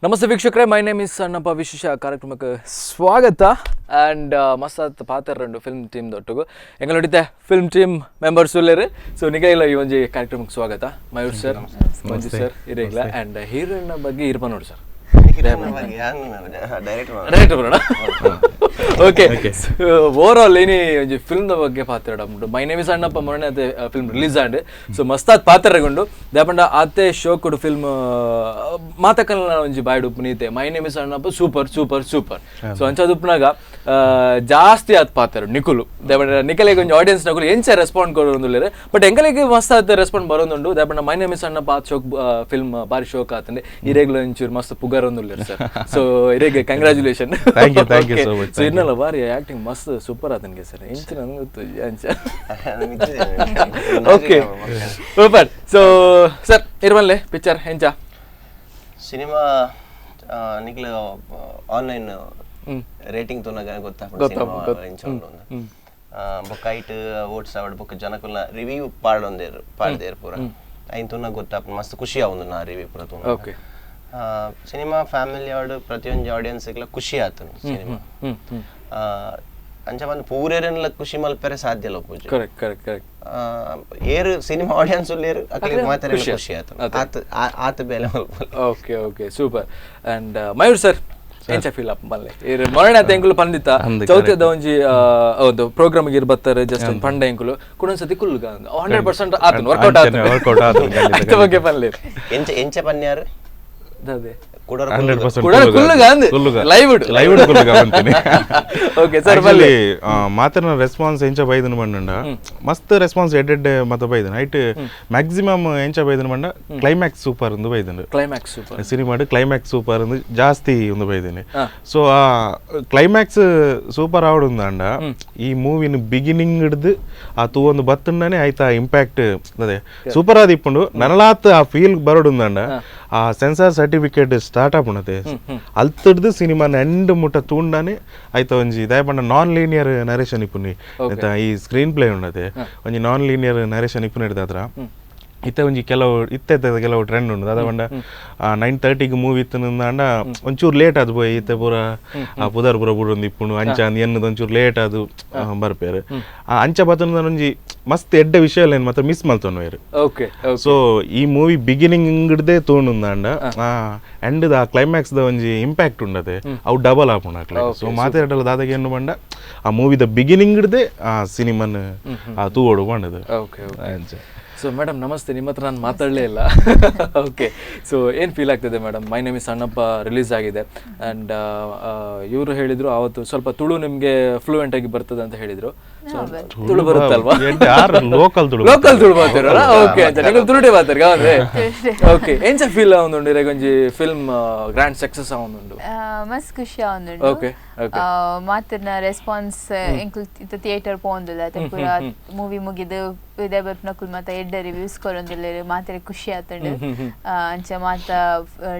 ನಮಸ್ತೆ ವೀಕ್ಷಕರೇ, my name is Sannappa. ವಿಶೇಷ ಕಾರ್ಯಕ್ರಮಕ್ಕೆ ಸ್ವಾಗತ. ಆ್ಯಂಡ್ ಮಸ್ತ್ ಪಾತ್ರ ಫಿಲ್ಮ್ ಟೀಮ್ ದೊಟ್ಟುಗು ಎಂಗಳೊಡಿತೆ film team members ಉಲ್ಲೇರು. So ನಿಗೈಲ ಈ ಒಂಜಿ ಕಾರ್ಯಕ್ರಮಕ್ಕೆ ಸ್ವಾಗತ. ಮಯೂರ್ ಸರ್, ಮಂಜು ಸರ್ ಇರೇಗ್ಲ. ಆ್ಯಂಡ್ ಹೀರೋಯಿನ್ ಬಗ್ಗೆ ಇರ್ಪ ನೋಡಿ ಸರ್. ಡೈರೆಕ್ಟರ್ ಬರೋಣ. Okay, over all ಏನಿ ಒಂಜಿ ಫಿಲ್ಮ್ ಬಗ್ಗೆ ಪಾತ್ರ ಉಂಟು. My name is Annappa ಮೊನ್ನೆ ಅದೇ film release and so ಮಸ್ತಾದ್ ಪಾತ್ರಗೊಂಡು ದಾಪಂಡ ಆತೆ ಶೋಕುಡು ಫಿಲ್ಮ್ ಮಾತಕಲ್ನ ಒಂಜಿ ಬಾಯ್ಡು ಉಪ್ಪುನೀತೆ my name is Annappa super super super. So ಅಂಚದ ಉಪ್ಪುನಾಗ ಜಾಸ್ತಿ ಆತ್ ಪಾತ್ರ ನಿಕುಲು ದಾಪಂಡ ನಿಕಲೆಗೆ ಒಂಜಿ ಆಡಿಯನ್ಸ್ ನಕುಲು ಎಂಚ ರೆಸ್ಪಾಂಡ್ ಕೊರೊಂದುಲ್ಲೆರ್, ಬಟ್ ಎಂಕಲೆಗ್ ಮಸ್ತ್ ಆತ್ respond ಬರೋದುಂಡು. ದಾಪಂಡ my name is Annappa ಆತ್ ಶೋಕ್ ಫಿಲ್ಮ್ ಬಾರಿ ಶೋಕ್ ಆತಂದೆ ಇರೇಗ್ಲ ಒಂಚೂರು ಮಸ್ತ್ ಪುಗರೊಂದುಲ್ಲೆರ್ ಸರ್. ಸೊ ಇರೇಗ್ congratulation. Thank you, thank you so much. So ಇನ್ನಲ್ಲ ಬಾರಿ ಆಕ್ಟಿಂಗ್ ಮಸ್ತ್ ಸೂಪರ್ ಆತನ್ಗೆ ಸರ್, ಎಂಚ ನಂಗೆ ಗೊತ್ತು ಅಂಚ. Okay, super. So sir ಇರ್ವಲ್ಲೆ picture ಎಂಚ? ಸಿನಿಮಾ ನಿಕ್ಲ ಆನ್ಲೈನ್ ರೇಟಿಂಗ್ ತೋನಾಗ ಗೊತ್ತಾಗ್ತದೆ ಸಿನಿಮಾ ಎಂಚ ಉಂಡು. ಬೊಕ್ಕ ಐಟ್ ಓಟ್ಸ್ ಆವಡ್ ಬೊಕ್ಕ ಜನಕುಲ್ನ ರಿವ್ಯೂ ಪಾಡೊಂದೇರು ಪಾಡ್ದೇರು ಪೂರ ಐನ್ ತೂನ ಗೊತ್ತಾಪ ಮಸ್ತ್ ಖುಷಿ ಆവുಂದು ನಾ ರಿವ್ಯೂ ಪೂರ ತೂನ. ಸಿನಿಮಾ ಫ್ಯಾಮಿಲಿ ಆವಡ್ ಪ್ರತಿಯೊಂಜಿ ಆಡಿಯನ್ಸ್ ಖುಷಿ ಆತನು ಸಿನಿಮಾ. ಅಂಚ ಬಂದು ಪೂರೇರೆನ್ಲ ಖುಷಿ ಮಲ್ಪೆರೆ ಸಾಧ್ಯ ಇಲ್ಲ ಪೂಜೆ. Correct correct correct. ಏರು ಸಿನಿಮಾ ಆಡಿಯನ್ಸ್ ಉಲ್ಲೇರು ಅಕ್ಲಿಗೆ ಮಾತ್ರ ಖುಷಿ ಆತನು ಆತ ಆತ ಬೇಲೆ ಮಲ್ಪಲ್ಲ. Okay okay super. And Mayur sir ಎಂಚ ಫೀಲ್ ಅಪ್ ಮಲ್ಲೆ ಇರ್ ಮೊರಣ ಎಂಕುಲು ಪಂದಿತ್ತ ಚೌತಿದ ಒಂಜಿ ಹೌದು ಪ್ರೋಗ್ರಾಮ್ ಗಿರ್ ಬರ್ತಾರೆ ಜಸ್ಟ್ ಒಂದು ಪಂಡ ಎಂಕುಲು ಕುಡೊಂದ್ ಸತಿ ಕುಲ್ಲು 100% ಆತನು ವರ್ಕೌಟ್ ಆತನು ವರ್ಕೌಟ್ ಆತನು. ಆಯ್ತ ಬಗ್ಗೆ ಪನ್ಲೆ. ಎಂಚ ಎಂಚ ಪನ್ಯಾರು ಅದೇ ಮಾತ್ರ ರೆಸ್ಪಾನ್ಸ್ ಎಂಚ ಬೈದನ ಬಂಡ ಮಸ್ತ್ ರೆಸ್ಪಾನ್ಸ್ ಎಡ್ಡೆಡ್ ಮತ ಬೈದನ ಐಟ್ ಮ್ಯಾಕ್ಸಿಮಮ್ ಎಂಚ ಬೈದನ ಬಂಡ ಕ್ಲೈಮ್ಯಾಕ್ಸ್ ಸೂಪರ್ ಒಂದು ಬೈದನ. Climax super cinema climax super ಒಂದು ಜಾಸ್ತಿ ಒಂದು ಬೈದನೆ. ಸೊ ಆ ಕ್ಲೈಮ್ಯಾಕ್ಸ್ ಸೂಪರ್ ಆವಡುಂದಾಂಡ ಈ ಮೂವಿನ ಬಿಗಿನಿಂಗ್ ಹಿಡ್ದು ಆ ತೂ ಒಂದು ಬತ್ತಂಡನೆ ಆಯ್ತಾ ಇಂಪ್ಯಾಕ್ಟ್ ಅದೇ ಸೂಪರ್ ಆದ ಇಪ್ಪುಂಡು ನನಲಾತ್ ಆ ಫೀಲ್ ಬರೋಡುಂದಾಂಡ ಆ sensor certificate start ಆಪುಣತೆ ಅಲ್ತಡ್ದು ಸಿನಿಮಾನ ಎಂಡ್ ಮುಟ್ಟ ತೂಂಡಾನೆ ಆಯ್ತ ಒಂಜಿ ದಯಪಂಡ non linear narration ಇಪ್ಪುನಿ ಈ ಸ್ಕ್ರೀನ್ ಪ್ಲೇ ಉಂಡತೆ ಒಂಜಿ non linear narration ಇಪ್ಪುನಿ ಹಿಡ್ದಾದ್ರ ಇತ್ತೆ ಒಂಜಿ ಕೆಲವು ಇತ್ತೆ ಕೆಲವು ಟ್ರೆಂಡ್ ಉಂಡು ಅದ ಪಂಡ 9:30 ಮೂವಿ ಇತ್ತು ಅಂಡ ಒಂಚೂರು ಲೇಟ್ ಅದು ಪೋಯಿ ಇತ್ತೆ ಪೂರ ಆ ಪುದರ್ ಪೂರ ಬುಡೊಂದು ಇಪ್ಪುಂಡು ಅಂಚ ಅಂದ್ ಎನ್ನದು ಒಂಚೂರು ಲೇಟ್ ಅದು ಬರ್ಪೇರು ಆ ಅಂಚ ಬತ್ತಂದ ಒಂಜಿ ಮಸ್ತ್ ಎಡ್ಡೆ ವಿಷಯ ಮಾತ್ರ ಮಿಸ್ ಮಲ್ತೊನ್ವೇರು. ಓಕೆ, ಸೊ ಈ ಮೂವಿ ಬಿಗಿನಿಂಗ್ ಹಿಡ್ದೆ ತೋಂಡುಂದಾಂಡ ಎಂಡ್ ಆ ಕ್ಲೈಮ್ಯಾಕ್ಸ್ ದ ಒಂಜಿ ಇಂಪ್ಯಾಕ್ಟ್ ಉಂಡತೆ ಅವು ಡಬಲ್ ಆಪುಂಡು ಅಕ್ಲೆ. ಸೊ ಮಾತಾಡಲ್ಲ ದಾದಾಗೆ ಏನು ಬಂಡ ಆ ಮೂವಿದ ಬಿಗಿನಿಂಗ್ ಹಿಡ್ದೆ ಆ ಸಿನಿಮಾನ ಆ ತೂವೋಡು ಬಂಡದು. Okay okay. So madam namaste, ನಿಮ್ಮ ಹತ್ರ ನಾನು ಮಾತಾಡಲೇ ಇಲ್ಲ. ಓಕೆ, ಸೊ ಏನು ಫೀಲ್ ಆಗ್ತದೆ madam? My name is Annappa release ಆಗಿದೆ ಆ್ಯಂಡ್ ಇವರು ಹೇಳಿದರು ಆವತ್ತು ಸ್ವಲ್ಪ ತುಳು ನಿಮಗೆ ಫ್ಲೂಯೆಂಟ್ ಆಗಿ ಬರ್ತದೆ ಅಂತ ಹೇಳಿದರು. ಸೊ ತುಳು ಬರುತ್ತಲ್ವಾ? ಲೋಕಲ್ ತುಳು, ಲೋಕಲ್ ತುಳು ಮಾತಾಡೋಣ. ಓಕೆ, ಅಂತ ನೀವು ತುಳುಟೇ ಮಾತಾಡ್ಗ. ಓಕೆ, ಎಂಚ ಫೀಲ್ ಆವೊಂದುಂಡು ಇರೆಗ್ ಒಂಜಿ film grand success ಆವೊಂದುಂಡು? ಮಸ್ತ್ ಖುಷಿ ಆವೊಂದುಂಡು. Okay okay. ಮಾತನ್ನ ರೆಸ್ಪಾನ್ಸ್ ಎಂಕುಲು ಇತ್ತ ಥಿಯೇಟರ್ ಪೋಂದುಲ್ಲ ಪೂರ ಮೂವಿ ಮುಗಿದು ಇದೇ ಬರ್ಪನಕುಲು ಮಾತ ಎಡ್ಡೆ ರಿವ್ಯೂಸ್ ಕೊರೊಂದುಲ್ಲೆರ್ ಮಾತ್ರ ಖುಷಿ ಆತುಂಡು. ಅಂಚ ಮಾತ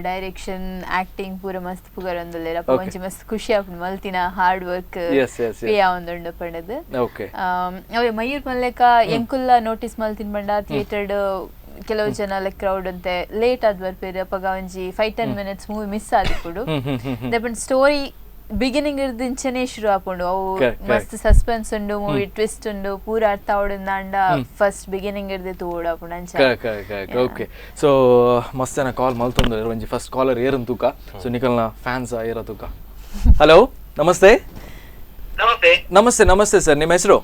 ಡೈರೆಕ್ಷನ್ ಆಕ್ಟಿಂಗ್ ಪೂರ ಮಸ್ತ್ ಪುಗರೊಂದುಲ್ಲೆರ್ ಅಪ್ಪ ಒಂಜಿ ಮಸ್ತ್ ಖುಷಿ ಆಪುಂಡು ಮಲ್ತಿನ hard work pay ಆವೊಂದುಂಡು ಪಂಡದು. ಅವೇ ಮಯೂರ್ ಮಲ್ಲೇಕ ಎಂಕುಲ್ಲ ನೋಟಿಸ್ ಮಲ್ತಿನ ಬಂಡ ಥಿಯೇಟರ್ಡ್ ಕೆಲವು ಜನ ಲೈಕ್ ಕ್ರೌಡ್ ಅಂತೆ ಲೇಟ್ ಆದ್ ಬರ್ಪೇರು ಅಪಗ ಒಂಜಿ 5-10 minutes movie miss ಆದಿಪ್ಪುಂಡು. ದಪಂಡ story beginning ಇರ್ದಿಂಚನೆ ಶುರು ಆಪುಂಡು ಅವು ಮಸ್ತ್ ಸಸ್ಪೆನ್ಸ್ ಉಂಡು ಮೂವಿ ಟ್ವಿಸ್ಟ್ ಉಂಡು ಪೂರ ಅರ್ಥ ಆವಡುಂದಾಂಡ ಫಸ್ಟ್ ಬಿಗಿನಿಂಗ್ ಇರ್ದೆ ತೂವೊಡು ಆಪುಂಡು ಅಂಚ. ಓಕೆ, ಸೊ ಮಸ್ತ್ ಜನ ಕಾಲ್ ಮಲ್ತೊಂದು ಒಂಜಿ ಫಸ್ಟ್ ಕಾಲರ್ ಏರನ್ ತೂಕ. ಸೊ ನಿಕಲ್ನ ಫ್ಯಾನ್ಸ್ ಏರ ತೂಕ. ಹಲೋ, ನಮಸ್ತೆ. ನಮಸ್ತೆ ನಮಸ್ತೆ ನಮಸ್ತೆ ಸರ್, ನಿಮ್ಮ ಹೆಸರು?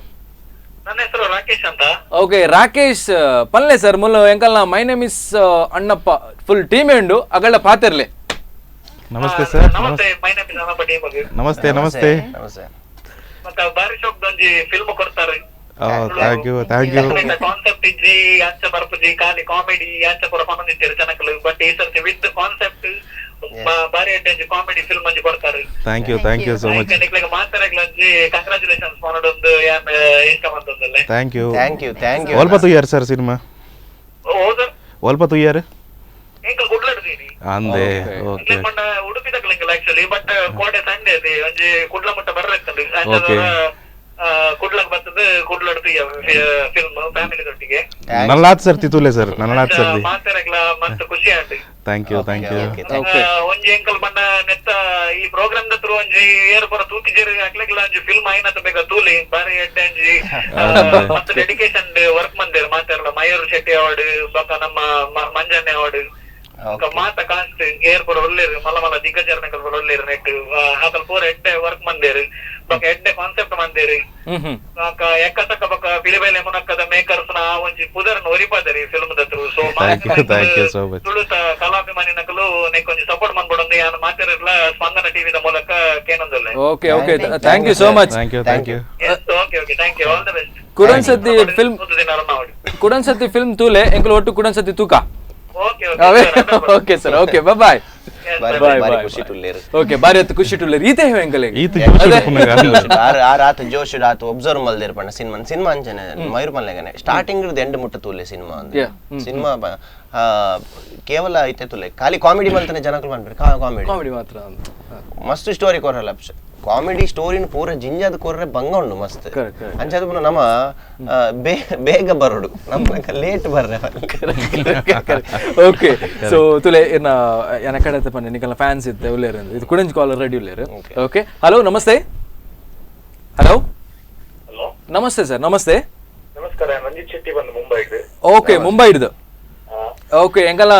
ನನ್ನ ಹೆಸರು ರಾಕೇಶ್ ಅಂತ. ಓಕೆ ರಾಕೇಶ್ ಪಲ್ಲೆ ಸರ್, ಮುಲ್ಲ ಎಂಕಲ್ನ my name is Annappa full team ಉಂಡು ಅಗಳ ಪಾತಿರ್ಲೆ. ನಮಸ್ತೆ ಸರ್. ನಮಸ್ತೆ, my name is Annappa team. ನಮಸ್ತೆ ನಮಸ್ತೆ ನಮಸ್ತೆ. ಮತ್ತೆ ಬಾರಿ ಶೋಕ್ ಒಂಜಿ ಫಿಲ್ಮ್ ಕೊಡ್ತಾರೆ. Thank you thank you. Concept ಇಜ್ಜಿ ಅಂಚ ಬರ್ಪುಜಿ ಖಾಲಿ ಕಾಮಿಡಿ ಅಂಚ ಪೂರ ಪನೊಂದಿತ್ತೆರ್ ಜನಕುಲು, ಬಟ್ ಈ ಸರ್ತಿ ವಿತ್ ಕಾನ್ಸೆಪ್ಟ್ ಬಾರಿ ಒಂಜಿ ಕಾಮಿಡಿ ಫಿಲ್ಮ್ ಒಂಜಿ ಕೊಡ್ತಾರೆ. Thank you thank you so much. ನಿಕ್ಲೆಗ್ ಮಾತಾಡಗ್ಲ ಒಂಜಿ ಕಂಗ್ರಾಚುಲೇಷನ್ಸ್ ಮಾಡೋದೊಂದು ಇಷ್ಟ ಬಂತಂದಲ್ಲೇ. Thank you thank you thank you. ಒಲ್ಪ ತೂಯಾರ್ sir cinema? O sir ಒಲ್ಪ ತೂಯಾರ್ ಎಂಕಲ್ ಕುಡ್ಲಡ್ದೀನಿ ಅಂದೆ. ಓಕೆ, ಉಡುಪಿ ತಕಲಿಂಗಲ್ಲ ಆಕ್ಚುಲಿ, ಬಟ್ ಕೋಟೆ ಸಂಡೆ ಇದೆ ಒಂಜಿ ಕುಡ್ಲ ಮುಟ್ಟ ಬರ್ರೆ. ಓಕೆ. ಕುಡ್ಲಕ್ ಬತ್ತದ ಕುಡ್ಲಡ್ ಫಿಲ್ಮ್ ಫ್ಯಾಮಿಲಿ ದೊಟ್ಟಿಗೆ ನಲ್ಲಾತ್ ಸರ್ತಿ ತೂಲೆ ಸರ್ ನಲ್ಲಾತ್ ಸರ್ತಿ ಮಾತಾಡಗ್ಲ ಮಸ್ತ್ ಖುಷಿ ಆಂಡ್ thank you thank you ಒಂಜಿ ಎಂಕಲ್ ಬಣ್ಣ ನೆತ್ತ ಈ ಪ್ರೋಗ್ರಾಮ್ ದತ್ರ ಒಂಜಿ ಏರ್ ಪರ ತೂತಿ ಜೇರು ಅಕ್ಲೆಗ್ಲ ಒಂಜಿ ಫಿಲ್ಮ್ ಆಯ್ನತ ಬೇಗ ತೂಲಿ ಬಾರಿ ಎಡ್ಡೆ ಒಂಜಿ ಮಸ್ತ್ ಡೆಡಿಕೇಶನ್ ವರ್ಕ್ ಮಂದೇರ್ ಮಾತಾಡಲ ಮಯೂರ್ ಶೆಟ್ಟಿ ಅವಾರ್ಡ್ ಬೊಕ್ಕ ನಮ್ಮ ಮಂಜಣ್ಣೆ ಅವಾರ್ಡ್ ಮಾತ ಕಾಸ್ಟ್ ಏರ್ ಪೂರ ಒಲ್ಲೇರು ಮಲ್ಲ ಮಲ್ಲ ದಿಗ್ಗಜರ್ನಕಲ್ ಪೂರ ಒಲ್ಲೇರು ನೆಟ್ ಆಕಲ್ ಪೂರ ಎಡ್ಡೆ ವರ್ಕ್ ಮಂದೇರು ಬೊಕ್ಕ ಎಡ್ಡೆ ಕಾನ್ಸೆಪ್ಟ್ ಮಂದೇರು ಬೊಕ್ಕ ಎಕ್ಕತಕ್ಕ ಬೊಕ್ಕ ಪಿಲಿಬೈಲೆ ಮುನಕ್ಕದ ಮೇಕರ್ಸ್ ನ ಒಂಜಿ ಪುದರ್ನ ಒರಿಪಾದರಿ ಫಿಲ್ಮ್ ದತ್ರು ಸೊ ತುಳುತ ಕಲಾಭಿಮಾನಿ ನಕಲು ನೆಕ್ ಒಂಜಿ ಸಪೋರ್ಟ್ ಮನ್ಬಿಡೊಂದು ಯಾನ್ ಮಾತಾಡಿರ್ಲ ಸ್ಪಂದನ ಟಿವಿದ ಮೂಲಕ ಕೇನೊಂದಲ್ಲ. Okay okay thank you so much. Thank you thank you. Okay okay thank you all the best. Couldn't ಸತಿ ಫಿಲ್ಮ್ ಕುಡನ್ ಸತಿ ಫಿಲ್ಮ್ ತೂಲೆ ಎಂಕಲ್ ಒಟ್ಟು ಕುಡನ್ ಸತಿ ತೂಕ. Okay okay okay sir okay bye bye bye bye ಖುಷಿ ಟುಲ್ಲೇರು. Okay ಬಾರಿ ಅತ್ತು ಖುಷಿ ಟುಲ್ಲೇರು ಈತೆ ಎಂಕಲೆ ಈತ ಜೋಶ್ ಆರ್ ಆರ್ ಆತ ಜೋಶ್ ಆತ ಒಬ್ಸರ್ವ್ ಮಲ್ದೇರ್ ಪಣ್ಣ ಸಿನಿಮಾ ಸಿನಿಮಾ ಅಂಚನೆ ಮಯೂರ್ ಮಲ್ಲೆಗನೆ ಸ್ಟಾರ್ಟಿಂಗ್ ಇರ್ದು ಎಂಡ್ ಮುಟ್ಟ ತೂಲೆ ಸಿನಿಮಾ ಅಂದ್ರೆ ಸಿನಿಮಾ ಕೇವಲ ಐತೆ ತುಲೆ ಖಾಲಿ ಕಾಮಿಡಿ ಮಲ್ತನೆ ಜನಕಲು ಮಾಡ್ಬೇಕು ಕಾಮಿಡಿ ಕಾಮಿಡಿ ಮಾತ್ರ ಮಸ್ತ್ ಸ್ಟೋರಿ ಕೊರಲ್ಲ ಕಾಮಿಡಿ ಸ್ಟೋರಿನ ಪೂರ ಜಿಂಜಾದ ಕೊರ್ರೆ ಬಂಗ ಉಂಡು ಮಸ್ತ್ ಅಂಚಾದ ಪುನಃ ನಮ್ಮ ಬೇಗ ಬರೋಡು ನಮ್ಮ ಲೇಟ್ ಬರ್ರೆ. ಓಕೆ ಸೊ ತುಲೆ ಏನ ಎನ ಕಡೆ ಪಂಡೆ ನಿಕಲ್ನ ಫ್ಯಾನ್ಸ್ ಇದ್ದೆ ಉಲ್ಲೇರು ಇದು ಕುಡಂಜ್ ಕಾಲರ್ ರೆಡಿ ಉಲ್ಲೇರು. ಓಕೆ ಹಲೋ ನಮಸ್ತೆ. ಹಲೋ ಹಲೋ ನಮಸ್ತೆ ಸರ್. ನಮಸ್ತೆ ನಮಸ್ಕಾರ ರಂಜಿತ್ ಶೆಟ್ಟಿ ಬಂದು ಮುಂಬೈ. ಓಕೆ ಮುಂಬೈ ಹಿಡಿದು. ಓಕೆ ಎಂಕಲ್ಲ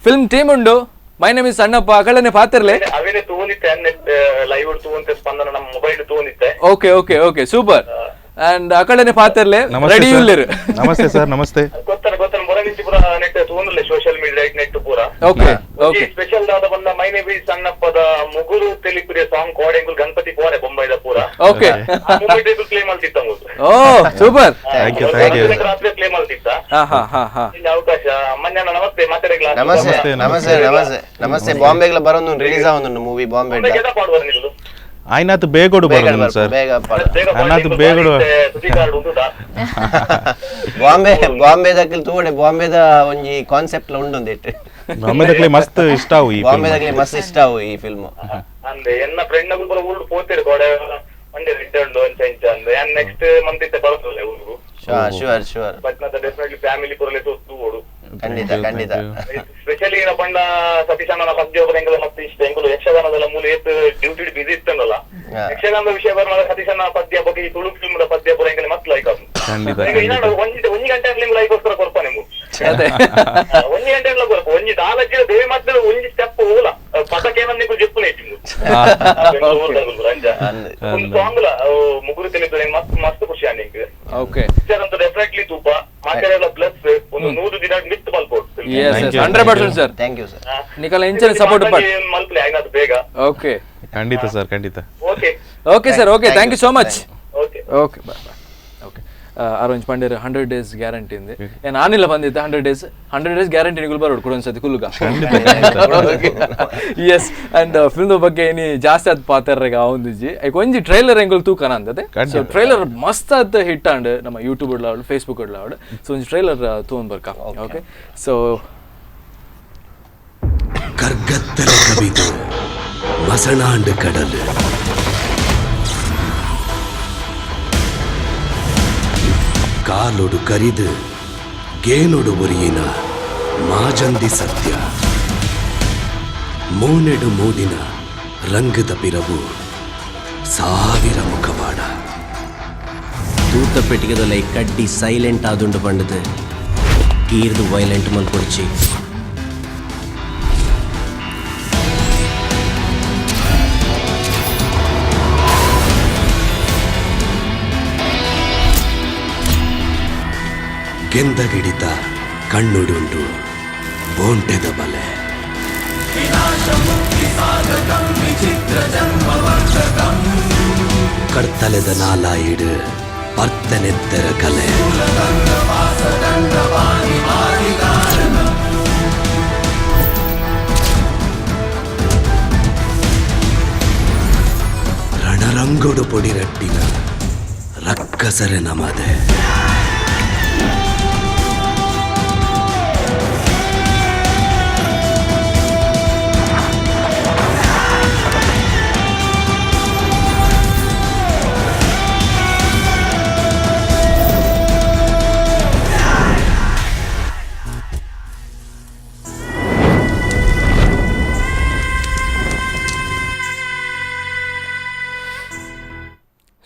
ಫಿಲ್ಮ್ ಟೀಮ್ ಉಂಡು. My name is Sannappa ಅಕಳನೆ ಪಾತಿರ್ಲೆ ಅವೇನೆ ತೂನಿತ್ತೆ ಲೈವ್ ತೂವಂತೆ ಸ್ಪಂದನ ನಮ್ಮ ಮೊಬೈಲ್ ತೂನಿತ್ತೆ. Okay okay okay super and ಅಕಳನೆ ಪಾತಿರ್ಲೆ ರೆಡಿ ಉಲ್ಲೇರು. ನಮಸ್ತೆ ಸರ್ ನಮಸ್ತೆ. ಗೊತ್ತನ ಗೊತ್ತನ ಮೊರನಿಂಚಿ ಪೂರ ನೆಟ್ ತೂಂದ್ಲೆ ಸೋಷಿಯಲ್ ಮೀಡಿಯಾ ನೆಟ್ ಪೂರ. ಓಕೆ ಓಕೆ ಸ್ಪೆಷಲ್ ದಾದ ಬಂದ my name is ಸಣ್ಣಪ್ಪದ ಮುಗುರು ತೆಲಿಪುರಿಯ ಸಾಂಗ್ ಕೋಡೆಂಗುಲ್ ಗಣಪತಿ ಕೋರೆ ಬೊಂಬೈದ ಪೂರ. ಓಕೆ ಮುಂಬೈ ಟೇಬಲ್ ಪ್ಲೇ ಮಾಡ್ತಿತ್ತ. Oh super thank you thank you. ರಾತ್ರಿ ಪ್ಲೇ ಮಾಡ್ತಿತ್ತ. ಹಾ ಹಾ ಹಾ ಹಾ ಅವಕಾಶ ಮನ್ಯಾನ ನಮಸ್ತೆ ಮಾತಾಡಗ್ಲ. ನಮಸ್ತೆ ನಮಸ್ತೆ ನಮಸ್ತೆ ನಮಸ್ತೆ. ಬಾಂಬೆಗ್ಲ ಬರೋದು ರಿಲೀಸ್ ಆವೊಂದು ಮೂವಿ ಬಾಂಬೆ ಆಯ್ನಾತ್ ಬೇಗೋಡು ಬರೋದು ಸರ್. ಆಯ್ನಾತ್ ಬೇಗೋಡು ಬಾಂಬೆ ಬಾಂಬೆ ದಕ್ಕಲ್ ತೂಡೆ ಬಾಂಬೆದ ಒಂಜಿ ಕಾನ್ಸೆಪ್ಟ್ ಲ ಉಂಡು ಒಂದಿಟ್ಟು ಬಾಂಬೆ ದಕ್ಕಲೆ ಮಸ್ತ್ ಇಷ್ಟ ಅವು ಈ ಬಾಂಬೆ ದಕ್ಕಲೆ ಮಸ್ತ್ ಇಷ್ಟ ಅವು ಈ ಫಿಲ್ಮ್. ಅಂದೆ ಎನ್ನ ಫ್ರೆಂಡ್ ನಗುಲ್ ಪೂರ ಊರು ಪೋತೇರು ಕೋಡೆ ಒಂಡೆ ರೆಡ್ ಉಂಡು ಅಂಚ ಇಂಚ ಅಂದೆ ಯಾನ್ ನೆಕ್ಸ್ಟ್ ಮಂತ್ ಇತ್ತೆ ಬರೋದಲ್ಲ ಊರು. Sure sure but ನಾ ಡೆಫಿನೆಟ್ಲಿ ಫ್ಯಾಮಿಲಿ ಪೂರಲೆ ತೂಡು ಖಂಡಿತ ಖಂಡಿತ. ಸ್ಪೆಷಲಿ ಏನ ಪಂಡ ಸತೀಶ್ ಅಣ್ಣನ ಪದ್ಯ ಎಂಕಲ ಮತ್ತೆ ಇಷ್ಟ ಎಂಕಲು ಯಕ್ಷಗಾನದಲ್ಲ ಮೂಲ ಏತ್ ಡ್ಯೂಟಿ ಬಿಸಿ ಇತ್ತಂದಲ್ಲ ಯಕ್ಷಗಾನದ ವಿಷಯ ಬರೋಣ ಸತೀಶ್ ಅಣ್ಣ ಪದ್ಯ ಬಗ್ಗೆ ಈ ತುಳು ಫಿಲ್ಮ್ ಪದ್ಯ ಪೂರ ಎಂಕಲೆ ಮಸ್ತ್ ಲೈಕ್ ಆಪುಂಡು. ಒಂಜಿ ಒಂಜಿ ಗಂಟೆ ನಿಮ್ಗೆ ಲೈಕೋಸ್ಕರ ಕೊರ್ಪ ನಿಮ್ಗೆ ಒಂಜಿ ಗಂಟೆ ಕೊರ್ಪ ಒಂಜಿ ದಾಲಜ್ಜಿ ದೇವಿ ಮಾತ್ರ ಒಂಜಿ ಸ್ಟೆಪ್ ಹೋಲ ಪದಕೇನ ನಿಮ್ಗೆ ಜೆಪ್ಪುನೆ ಒಂದು ಸಾಂಗ್ ಲ ಮುಗುರು ತಿಳಿದು ಮಸ್ತ್ ಮಸ್ತ್ ಖುಷಿ ನಿಂಗೆ. ಓಕೆ ಪಿಕ್ಚರ್ ಅಂತ ಡೆಫಿನೆಟ್ಲಿ ತೂಪ ಮಾತಾಡೆಲ್ಲ ಪ್ಲಸ್ ಒಂದು 100 ದಿನ ಮಿತ್ ಮಲ್ಪೋಡು. Yes yes 100% sir. Thank you sir. ನಿಕಲ ಇಂಚನೆ ಸಪೋರ್ಟ್ ಪಡ್ ಮಲ್ಪಲೆ ಆಯ್ನಾತ್ ಬೇಗ. ಓಕೆ ಖಂಡಿತ ಸರ್ ಖಂಡಿತ. Okay okay sir okay thank you so much. Okay okay bye bye. Okay Arvind ಪಾಂಡೆರ್ 100 days guarantee ಇಂದೆ ಏನ್ ಆನಿಲ್ಲ ಬಂದಿದ್ದೆ 100 ಡೇಸ್ 100 ಡೇಸ್ ಗ್ಯಾರಂಟಿ ನಿಗುಲ್ ಬರೋಡು ಕೂಡ ಒಂದ್ಸತಿ ಕುಲ್ಲುಗ. ಎಸ್ ಅಂಡ್ ಫಿಲ್ಮ್ ಬಗ್ಗೆ ಏನಿ ಜಾಸ್ತಿ ಆದ್ ಪಾತಾರ್ರೆಗ ಆವೊಂದಿಜ್ಜಿ ಐಕ್ ಒಂಜಿ ಟ್ರೈಲರ್ ಎಂಗುಲ್ ತೂಕನ ಅಂದದೆ. ಸೊ ಟ್ರೈಲರ್ ಮಸ್ತ್ ಆದ್ ಹಿಟ್ ಆಂಡ್ ನಮ್ಮ ಯೂಟ್ಯೂಬ್ ಆವಡ್ ಫೇಸ್ಬುಕ್ ಆವಡ್. ಸೊ ಒಂಜಿ ಟ್ರೈಲರ್ ತೂವೊಂದು ಬರ್ಕ. ಓಕೆ ಸೊ ಕರ್ಗತ್ತಲ ಕವಿದು ಮಸಣಾಂಡ್ ಕಡಲು ಕಾಲೊಡು ಕರಿದು ಗೇನೊಡು ಒರಿಯಿನ ಮಾಜಂದಿ ಸತ್ಯ ಮೋನೆಡು ಮೂಡಿನ ರಂಗದ ಪಿರವು ಸಾವಿರ ಮುಖವಾಡ ತೂತ ಪೆಟ್ಟಿಗೆದೊಲೈ ಕಡ್ಡಿ ಸೈಲೆಂಟ್ ಆದುಂಡು ಪಂಡದು ಕೀರ್ದು ವೈಲೆಂಟ್ ಮಲ್ಪೊಡ್ಚಿ ಗೆಂದಗಿಡಿತ ಕಣ್ಣುಡುಂಡು ಬೋಂಟೆದ ಬಲೆ ಕರ್ತಲೆದ ನಾಲಾಯಿಡು ಪರ್ತನೆತ್ತರ ಕಲೆ ರಣರಂಗೊಡು ಪೊಡಿರಟ್ಟಿನ ರಕ್ಕಸರೆ ನಮದೆ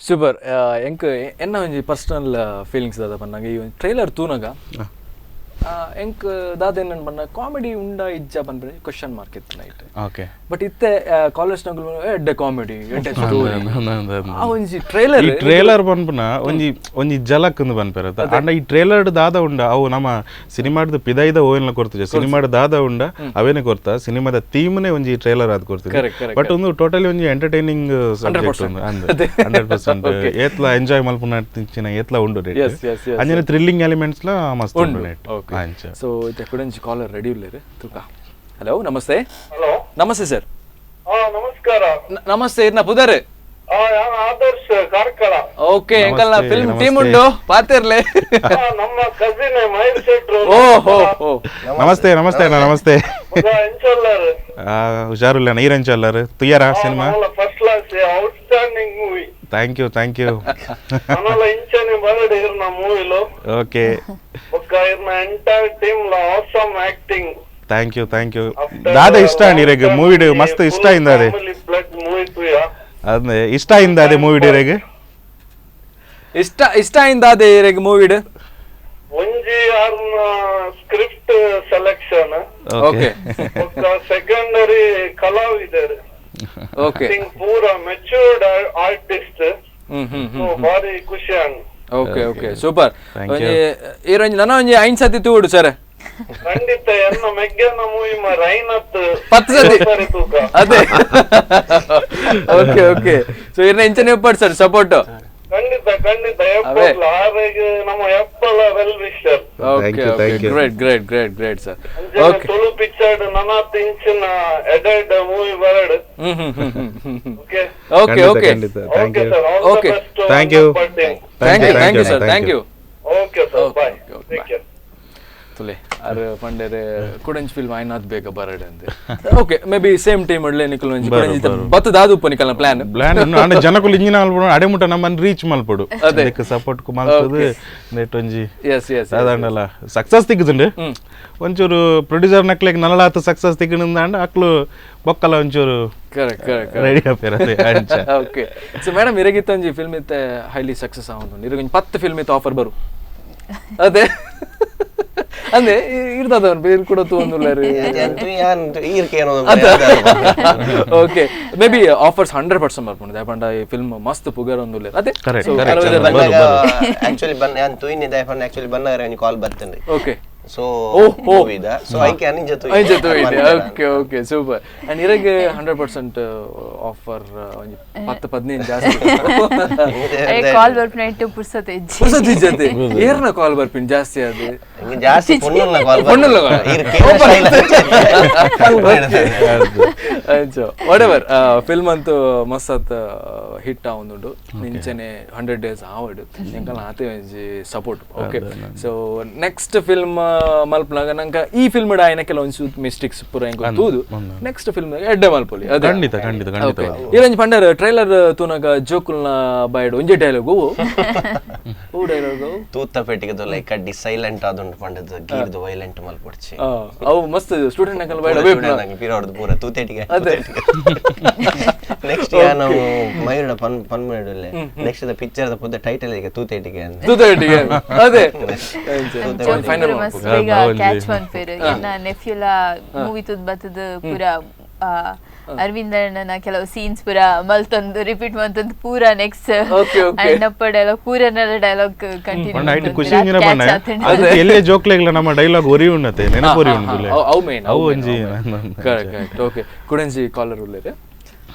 Super. ಎಂಕ್ ಎನ್ನ ಒಂಜಿ ಪರ್ಸನಲ್ ಫೀಲಿಂಗ್ಸ್ ದಾದ ಪನ್ನಗ ಈ ಟ್ರೈಲರ್ ತೂನಗ ಎಂಕ್ ದಾದ ಏನನ್ ಪನ್ನ ಕಾಮಿಡಿ ಉಂಡ ಇಜ್ಜ ಪನ್ಪುನ ಕ್ವಶನ್ ಮಾರ್ಕ್ ಇತ್ತು night. Okay. But ಇತ್ತೆ ಕಾಲೇಜ್ ನಗುಲು ಎಡ್ಡೆ ಕಾಮಿಡಿ ಎಡ್ಡೆ ಸ್ಟೋರಿ ಆ ಒಂಜಿ ಟ್ರೈಲರ್ ಈ ಟ್ರೈಲರ್ ಪನ್ಪುನ ಒಂಜಿ ಒಂಜಿ ಜಲಕ್ ಅಂದ್ ಪನ್ಪೆರ್ ಅಂಡ ಈ ಟ್ರೈಲರ್ ದಾದ ಉಂಡ ಅವು ನಮ್ಮ ಸಿನಿಮಾದ ಪಿದೈದ ಓಯನ್ಲ ಕೊರ್ತುಜೆ ಸಿನಿಮಾದ ದಾದ ಉಂಡ ಅವೇನೆ ಕೊರ್ತ ಸಿನಿಮಾದ ಥೀಮ್ನೇ ಒಂಜಿ ಟ್ರೈಲರ್ ಆದ್ ಕೊರ್ತುಜೆ. ಬಟ್ ಒಂದು ಟೋಟಲಿ ಒಂಜಿ ಎಂಟರ್ಟೈನಿಂಗ್ ಸಬ್ಜೆಕ್ಟ್ ಒಂದು 100% ಏತ್ಲ ಎಂಜಾಯ್ ಮಲ್ಪುನ ತಿಂಚಿನ ಏತ್ಲ ಉಂಡು ರೇಟ್ ಅಂಜನೆ ಥ್ರಿಲ್ಲಿಂಗ್ ಎಲಿಮೆಂಟ್ಸ್ ಲ ಮಸ್ತ್ ಉಂಡು ರೇಟ್. ಓಕೆ. ಸೊ ಇತ್ತೆ ಕುಡಂಜಿ ಕಾಲರ್ ರೆಡಿ ಉಲ್ಲೇರು ತುಕ. ಹಲೋ ನಮಸ್ತೆ. ಹಲೋ ನಮಸ್ತೆ ಸರ್. ನಮಸ್ಕಾರ. ನಮಸ್ತೆ ಇರ್ನ ಪುದರ್? ಆದರ್ಶ್ ಕಾರ್ಕಳ. ಓಕೆ ಅಂಕಲ್ ನಾ ಫಿಲ್ಮ್ ಟೀಮ್ ಉಂಟು ಪಾತಿರ್ಲೆ. ನಮ್ಮ ಕಸಿನ್ ಮಹೇಶ್ ಶೆಟ್ರು. ಓ ಹೋ ಹೋ ನಮಸ್ತೆ ನಮಸ್ತೆ ಅಣ್ಣ namaste. ಹುಷಾರುಲ್ಲ ನೀರಂಚಲ್ಲರ್ ತುಯ್ಯರ cinema? First class outstanding movie. Thank you thank you. మనల ఇంచని బరడ్ ఇర్న మూవీలో. ఓకే. ఒక ఇర్న entire team law awesome acting. Thank you thank you. ದಾದ ಇಷ್ಟ ಅಂడి ಮೂವಿ ಮಸ್ತ್ ಇಷ್ಟ ಅయింది ಅದೇ. ಬ್ಲಡ್ ಮೂವಿ ತುಯ್ಯ ಅದೇ ಇಷ್ಟ ಅయింది ಅದೇ ಮೂವಿ ಡಿರೆಗ್ ಇಷ್ಟ ಇಷ್ಟ ಅయింದ ಅದೇ ಇರೆಗ್ ಮೂವಿ ಒಂಜಿ ಆರ್ನ script selection. Okay. ఒక ಸೆಕೆಂಡರಿ ಕಲಾವಿದರು. ಓಕೆ. ಪೂರಾ ಮೆಚೂರ್ಡ್ ಆರ್ಟಿಸ್ಟ್. ಭಾರಿ ಖುಷಿ ಅಂಡ್. Okay okay super. ಒಂಜಿ ನನ್ನ ಒಂಜಿ 5 ಸತಿ ತೂಡು ಸರ್. ಖಂಡಿತ ಎನ್ನ ಮೆಗ್ಗನ ಮೂವಿ ಮಾರ ಐನತ್ತು 10 ಸತಿ ಅದೇ. Okay okay. So ಇರ್ನ ಇಂಚನೆ ಒಪ್ಪಾಡು ಸರ್ ಸಪೋರ್ಟ್. ಖಂಡಿತ ಖಂಡಿತ ಎಪ್ಪಲ್ಲ ಆರೆಗೆ ನಮ್ಮ ಎಪ್ಪಲ well wisher. Okay okay great great great great sir. Okay. Tulu picture ನನಾತ್ ಇಂಚಿನ ಎಡೆಡ್ ಮೂವಿ ಬರಡ್. Okay okay okay thank you okay thank you thank you thank you sir thank you. Okay sir bye take care. ತುಲೆ R ಪಂಡೇರೆ ಕುಡಂಚ್ film ಆಯ್ನಾತ್ ಬೇಗ ಬರಡ್ ಅಂದೆ. Okay may be same team ಅಡ್ಲೆ ನಿಕಲ್ ಒಂಜಿ ಕುಡಂಚ್ ಬತ್ತ ದಾದು ಉಪ್ಪ ನಿಕಲ್ನ ಪ್ಲಾನ್ ಪ್ಲಾನ್ ಅಂಡ ಜನಕುಲು ಇಂಜಿನ ಮಲ್ಪಡು ಅಡೆ ಮುಟ್ಟ ನಮ್ಮನ್ ರೀಚ್ ಮಲ್ಪಡು ಅದಕ್ಕೆ ಸಪೋರ್ಟ್ ಕು ಮಲ್ಪದು ನೆಟ್ ಒಂಜಿ ಎಸ್ ಎಸ್ ಅದಾಂಡಲ ಸಕ್ಸಸ್ ತಿಕ್ಕುದುಂಡು ಒಂಚೂರು ಪ್ರೊಡ್ಯೂಸರ್ ನಕ್ಲೆಗ್ ನಲಲಾತ ಸಕ್ಸಸ್ ತಿಕ್ಕುಂಡ ಅಂಡ ಅಕ್ಲು ಬೊಕ್ಕಲ ಒಂಚೂರು correct correct ready ಆಪೇರ ಅದೇ ಅಂಚ. Okay. So madam ಇರಗಿತ್ತ ಒಂಜಿ ಫಿಲ್ಮ್ ಇತ್ತೆ ಹೈಲಿ ಸಕ್ಸಸ್ ಆವೊಂದುಂಡು ಇರಗ್ ಒಂಜಿ 10 ಫಿಲ್ಮ್ ಇತ್ತೆ ಆಫರ್ ಬರು ಅದೇ ಅಂದೆ ಇರ್ತದ ಬೇರೆ ಕೂಡ ತೂವೊಂದುಲ್ಲೆರ್. Okay maybe offers 100% ಬರ್ಪುಂಡು ದಾಯೆ ಪಂಡ ಈ ಫಿಲ್ಮ್ ಮಸ್ತ್ ಪುಗರ್ ಒಂದುಲ್ಲೆರ್ ಅದೇ. ಆಕ್ಚುಲಿ ಬನ್ನ ಯಾನ್ ತೂಯಿನಿ ದಾಯೆ ಪಂಡ ಆಕ್ಚುಲಿ ಬನ್ನಗರೆ ಒಂಜಿ ಕಾಲ್ ಬತ್ತುಂಡು. ಓಕೆ. ಸೊ ಮೂವಿದ ಸೊ ಐಕೆ ಅನಿಂಜ ತೂಯಿನಿ. Okay okay super. And ಇರಗೆ 100% offer ಒಂಜಿ 10 15 ಜಾಸ್ತಿ ಕಾಲ್ ಬರ್ಪಿನ ಇಟ್ಟು ಪುರ್ಸತ್ ಇಜ್ಜಿ ಪುರ್ಸತ್ ಇಜ್ಜತೆ ಏರ್ನ ಕಾಲ್ ಬರ್ಪಿನ ಜಾಸ್ತಿ ಅದು ಜಾಸ್ತಿ ಪೊಣ್ಣುಲ್ಲ ಕಾಲ್ ಪೊಣ್ಣುಲ್ಲ ಕಾಲ್ ವಾಟೆವರ್ ಫಿಲ್ಮ್ ಅಂತೂ ಮಸ್ತ್ ಹಿಟ್ ಆವೊಂದುಂಡು ನಿಂಚನೆ 100 ಡೇಸ್ ಆವಡ್ ಎಂಕಲ್ನ ಆತೆ ಒಂಜಿ support. Okay. So next film ಮಲ್ಪನಾಗ ನಂಕ ಈ ಫಿಲ್ಮ್ ಆಯ್ನ ಕೆಲವೊಂದು ಮಿಸ್ಟೇಕ್ಸ್ ಪೂರ ಎಂಕ ತೂದು ನೆಕ್ಸ್ಟ್ ಫಿಲ್ಮ್ ಎಡ್ಡೆ ಮಲ್ಪೊಲಿ. ಖಂಡಿತ ಖಂಡಿತ ಖಂಡಿತ. ಇರಂಜಿ ಪಂಡರ್ ಟ್ರೈಲರ್ ತೂನಗ ಜೋಕುಲ್ನ ಬಾಯ್ಡ್ ಒಂಜಿ ಡೈಲಾಗ್ ಓ ಡೈಲಾಗ್ ತೂತ ಪೆಟ್ಟಿಗೆ ದೊಲ್ಲ ಕಡ್ಡಿ ಸೈಲೆಂಟ್ ಆದುಂಡು ಪಂಡದ ಗೀರ್ದು ವೈಲೆಂಟ್ ಮಲ್ಪೊಡ್ಚಿ ಅವು ಮಸ್ತ್ ಸ್ಟೂಡೆಂಟ್ ನಕಲ್ ಬಾಯ್ಡ್ ಅವೇ ಪಿರೋಡ್ದು ಪೂರ ತೂತೆಟಿಗೆ ಅದೇ. ನೆಕ್ಸ್ಟ್ ಯಾನು ಮಯೂರ ಪನ್ ಪನ್ ಮಾಡಿಲ್ಲ next the picture the ಪುದ title ಈಗ ತೂತೆಟಿಗೆ ಅಂತ ತೂತೆಟಿಗೆ ಅದೇ ಫೈನಲ್ ಬೇಗ ಕ್ಯಾಚ್ ಮನ್ಪೇರು. ಎನ್ನ ನೆಫ್ಯೂಲ ಮೂವಿ ತುದ್ ಬತ್ತದ ಪೂರ ಅರವಿಂದಣ್ಣನ ಕೆಲವು ಸೀನ್ಸ್ ಪೂರ ಮಲ್ತೊಂದು ರಿಪೀಟ್ ಮಂತಂದು ಪೂರ ನೆಕ್ಸ್ಟ್ ಅಣ್ಣಪ್ಪ ಡೈಲಾಗ್ ಪೂರನೆಲ್ಲ ಡೈಲಾಗ್ ಕಂಟಿನ್ಯೂ ಐಟ್ ಖುಷಿ ಇಂಜಿನ ಬಣ್ಣ ಅದು ಎಲ್ಲೇ ಜೋಕ್ಲೆಗ್ಲ ನಮ್ಮ ಡೈಲಾಗ್ ಒರಿ ಉಣ್ಣತೆ ನೆನಪು ಒರಿ ಉಂಡುಲೆ ಅವು ಮೇನ್ ಅವು ಒಂಜಿ correct correct. Okay ಕುಡಂಜಿ collar ಉಲ್ಲೇರೆ.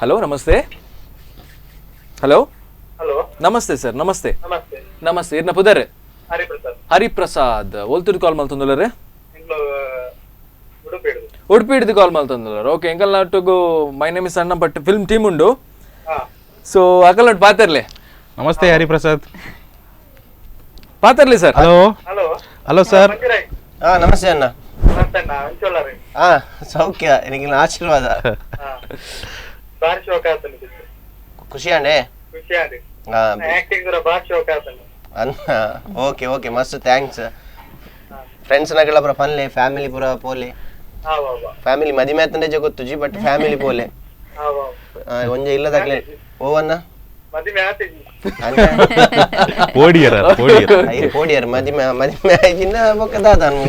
Hello namaste. Hello hello ನಮಸ್ತೆ ಸರ್. ನಮಸ್ತೆ ನಮಸ್ತೆ ನಮಸ್ತೆ ಇರ್ನ ಪುದರೆ ಹರಿಪ್ರಸಾದ್. ಹರಿಪ್ರಸಾದ್ ಒಲ್ತುರ್ದು ಕಾಲ್ ಮಲ್ತೊಂದುಲ್ಲೆರ್? ಉಡುಪಿ ಉಡುಪಿ ಕಾಲ್ ಮಲ್ತೊಂದುಲ್ಲೆರ್. ಓಕೆ ಎಂಕಲ್ ನಾಟುಗು my name is Anna but film team ಉಂಡು. ಸೊ Akal not ಪಾತೆರ್ಲೆ. Namaste Hariprasad. ಪಾತೆರ್ಲಿ sir. Hello hello hello sir. Namaste ಅಣ್ಣ. ನಮಸ್ತೆ ಅಣ್ಣ ಅಂಚೊಲ್ಲರೆ. ಸೌಖ್ಯ ನಿಗಿನ ಆಶೀರ್ವಾದ. ಬಾರಿ ಶೋಕ ಆತಂಡು. ಖುಷಿ ಅಂಡೆ? ಖುಷಿ ಅಂಡೆ. ಆಕ್ಟಿಂಗ್ ಪೂರ ಬಾರಿ ಶೋಕ ಆತಂಡು. ಅನ್ನ ಓಕೆ ಓಕೆ ಮಸ್ತ್ thanks. Friends ನಗಲ ಪೂರ ಪನ್ಲೆ ಫ್ಯಾಮಿಲಿ ಪೂರ ಪೋಲೆ. ಫ್ಯಾಮಿಲಿ ಮದಿಮೆ ಆತಂಡೆ ಗೊತ್ತುಜಿ ಬಟ್ ಫ್ಯಾಮಿಲಿ ಪೋಲೆ. ಒಂಜೆ ಇಲ್ಲದಾಗ್ಲೆ ಓವನ್ನ ಮದಿಮೆ ಆತಿಜಿ ಪೋಡಿಯರ ಪೋಡಿಯರ ಪೋಡಿಯರ್ ಮದಿಮೆ ಮದಿಮೆ ಆಯ್ತಿನ ಬೊಕ್ಕ ದಾದಾನು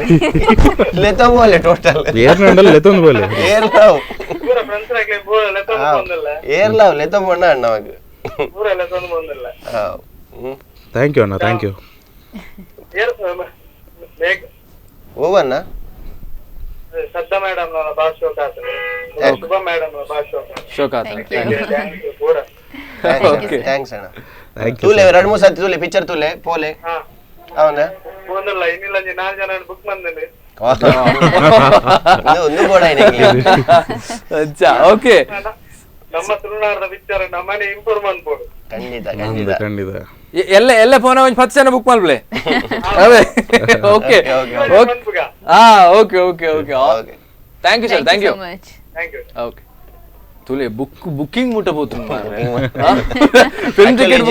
ಲೆತ್ತೊ ಬೋಲೆ ಟೋಟಲ್ ಏರ್ನಂಡಲ್ ಲೆತ್ತೊಂದು ಬೋಲೆ ಏರ್ಲಾವ್ ಪೂರ ಫ್ರೆಂಡ್ಸ್ ಆಗ್ಲಿ ಪೂರ ಲೆತ್ತೊಂದು ಬಂದಿಲ್ಲ ಏರ್ಲಾವ್ ಲೆತ್ತೊ ಬೋಣ ಅಣ್ಣ ಅವಾಗ ಪೂರ ಲೆತ್ತೊಂದು ಬಂದಿಲ್ಲ. Thank you ಅಣ್ಣ, thank you. ಓವಣ್ಣ Shraddha madam Bala ಶೋಕ ಆತದೆ, ಶುಭ ಮೇಡಮ್ ಬಾಳ ಶೋಕ ಶೋಕ ಆತದೆ. ಪೂರ. Thanks ಅಣ್ಣ. ತೂಲೆ ಎರಡು ಮೂರು ಸತಿ ತೂಲೆ ಪಿಕ್ಚರ್ ತೂಲೆ ಪೋಲೆ. ಅವನ ಒಂದಲ್ಲ ಇನ್ನಿಲ್ಲ ನಾಲ್ಕು ಜನ ಬುಕ್ ಬಂದಿನಿ. ಒಂದು ಬೋಡ. ಅಚ್ಚಾ, ಓಕೆ. ನಮ್ಮ ತುಳುನಾಡಿನ ಪಿಕ್ಚರ್ ನಮ್ಮನೆ ಇಂಪ್ರೂವ್ ಮಾಡ್ಬೋದು. ಖಂಡಿತ ಖಂಡಿತ ಖಂಡಿತ. ಎಲ್ಲ ಎಲ್ಲ ಫೋನ್ ಒಂಜಿ 10 ಜನ ಬುಕ್ ಮಾಡ್ಲೆ. ಅವೇ okay okay ha okay okay okay. Thank you sir, thank you thank you. Okay ತುಲೆ book booking ಮುಟ್ಟ both film ticket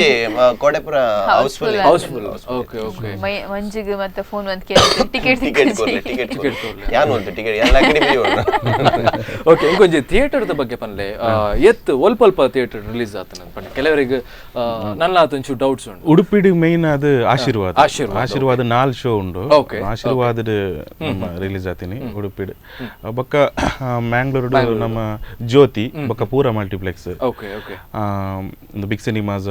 Kotepura house full house full. Okay okay. ಮಂಜುಗೆ ಮತ್ತೆ ಫೋನ್ ಬಂದ್ ಕೇಳಿದ್ರು ಟಿಕೆಟ್ ಟಿಕೆಟ್ ಕೊಡ್ಲೆ, ಟಿಕೆಟ್ ಯಾನ್ ಉಂಟು ticket ಎಲ್ಲ ಕಡೆ ಬಿಡಿ. Okay, ಇಂಕೊಂಜಿ ಥಿಯೇಟರ್ದ ಬಗ್ಗೆ ಪನ್ಲೆ. ಎತ್ ಒಲ್ಪ ಅಲ್ಪ ಥಿಯೇಟರ್ ರಿಲೀಸ್ ಆತನ ಪಂಡ ಕೆಲವರಿಗೆ ನನ್ನ ಆತೊಂಚು ಡೌಟ್ಸ್ ಉಂಟು. ಉಡುಪಿಡ್ ಮೇನ್ ಅದು ಆಶೀರ್ವಾದ, ಆಶೀರ್ವಾದ 4 ಶೋ ಉಂಡು. ಆಶೀರ್ವಾದ ನಮ್ಮ ರಿಲೀಸ್ ಆತೀನಿ ಉಡುಪಿಡ್. ಬೊಕ್ಕ ಮ್ಯಾಂಗ್ಳೂರು ನಮ್ಮ ಜ್ಯೋತಿ, ಬೊಕ್ಕ ಪೂರ multiplex. Okay okay. Big cinemas,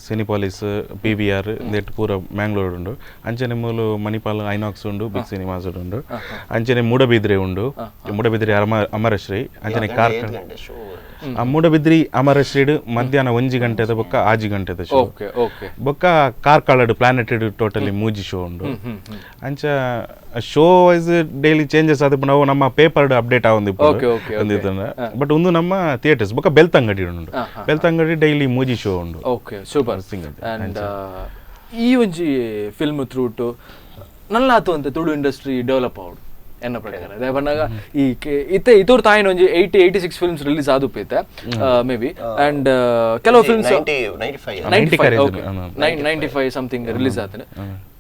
Cinepolis, P V R net ಪೂರ ಮ್ಯಾಂಗ್ಳೂರು ಉಂಡು. ಅಂಚನೆ ಮೂಲು ಮಣಿಪಾಲ್ ಐನಾಕ್ಸ್ ಉಂಡು, ಬಿಗ್ ಸಿನಿಮಾಸ್ ಉಂಡು. ಅಂಚನೆ ಮೂಡಬಿದ್ರೆ ಉಂಡು, ಮೂಡಬಿದ್ರೆ ಅಮರಶ್ರೀ. ಅಂಚನೆ ಕಾರ್ಕಳ ಮೂಡಬಿದ್ರಿ ಅಮರಶ್ರೀಡ್ ಮಧ್ಯಾಹ್ನ 1 ಗಂಟೆದ ಬೊಕ್ಕ 6 ಗಂಟೆದ ಶೋ. ಬೊಕ್ಕ ಕಾರ್ಕಳಡ್ planet totally 3 show ಉಂಡು. ಅಂಚ show wise daily changes ಆದ ನಾವು ನಮ್ಮ ಪೇಪರ್ ಅಪ್ಡೇಟ್ ಆವೊಂದು ಬಟ್ ಒಂದು ನಮ್ಮ ಥಿಯೇಟರ್ಸ್. ಬೊಕ್ಕ ಬೆಲ್ತಂಗಡಿ ಉಂಡು, ಬೆಲ್ತಂಗಡಿ ಡೈಲಿ 3 ಶೋ ಉಂಡು. Okay super. And ಈ ಒಂಜಿ ಫಿಲ್ಮ್ ಥ್ರೂಟು ನಲ್ಲಾತು ಅಂತ ತುಳು ಇಂಡಸ್ಟ್ರಿ ಡೆವಲಪ್ ಆವಡು ಎನ್ನ ಪ್ರಕಾರ. ಅದೇ ಬಣ್ಣಾಗ ಈ ಇತ್ತೆ ಇತೋರ್ ತಾಯಿನ ಒಂಜಿ 80-86 ಫಿಲ್ಮ್ಸ್ ರಿಲೀಸ್ ಆದುಪ್ಪೈತೆ may be. And ಕೆಲವು films 95 something release ಆತನೆ.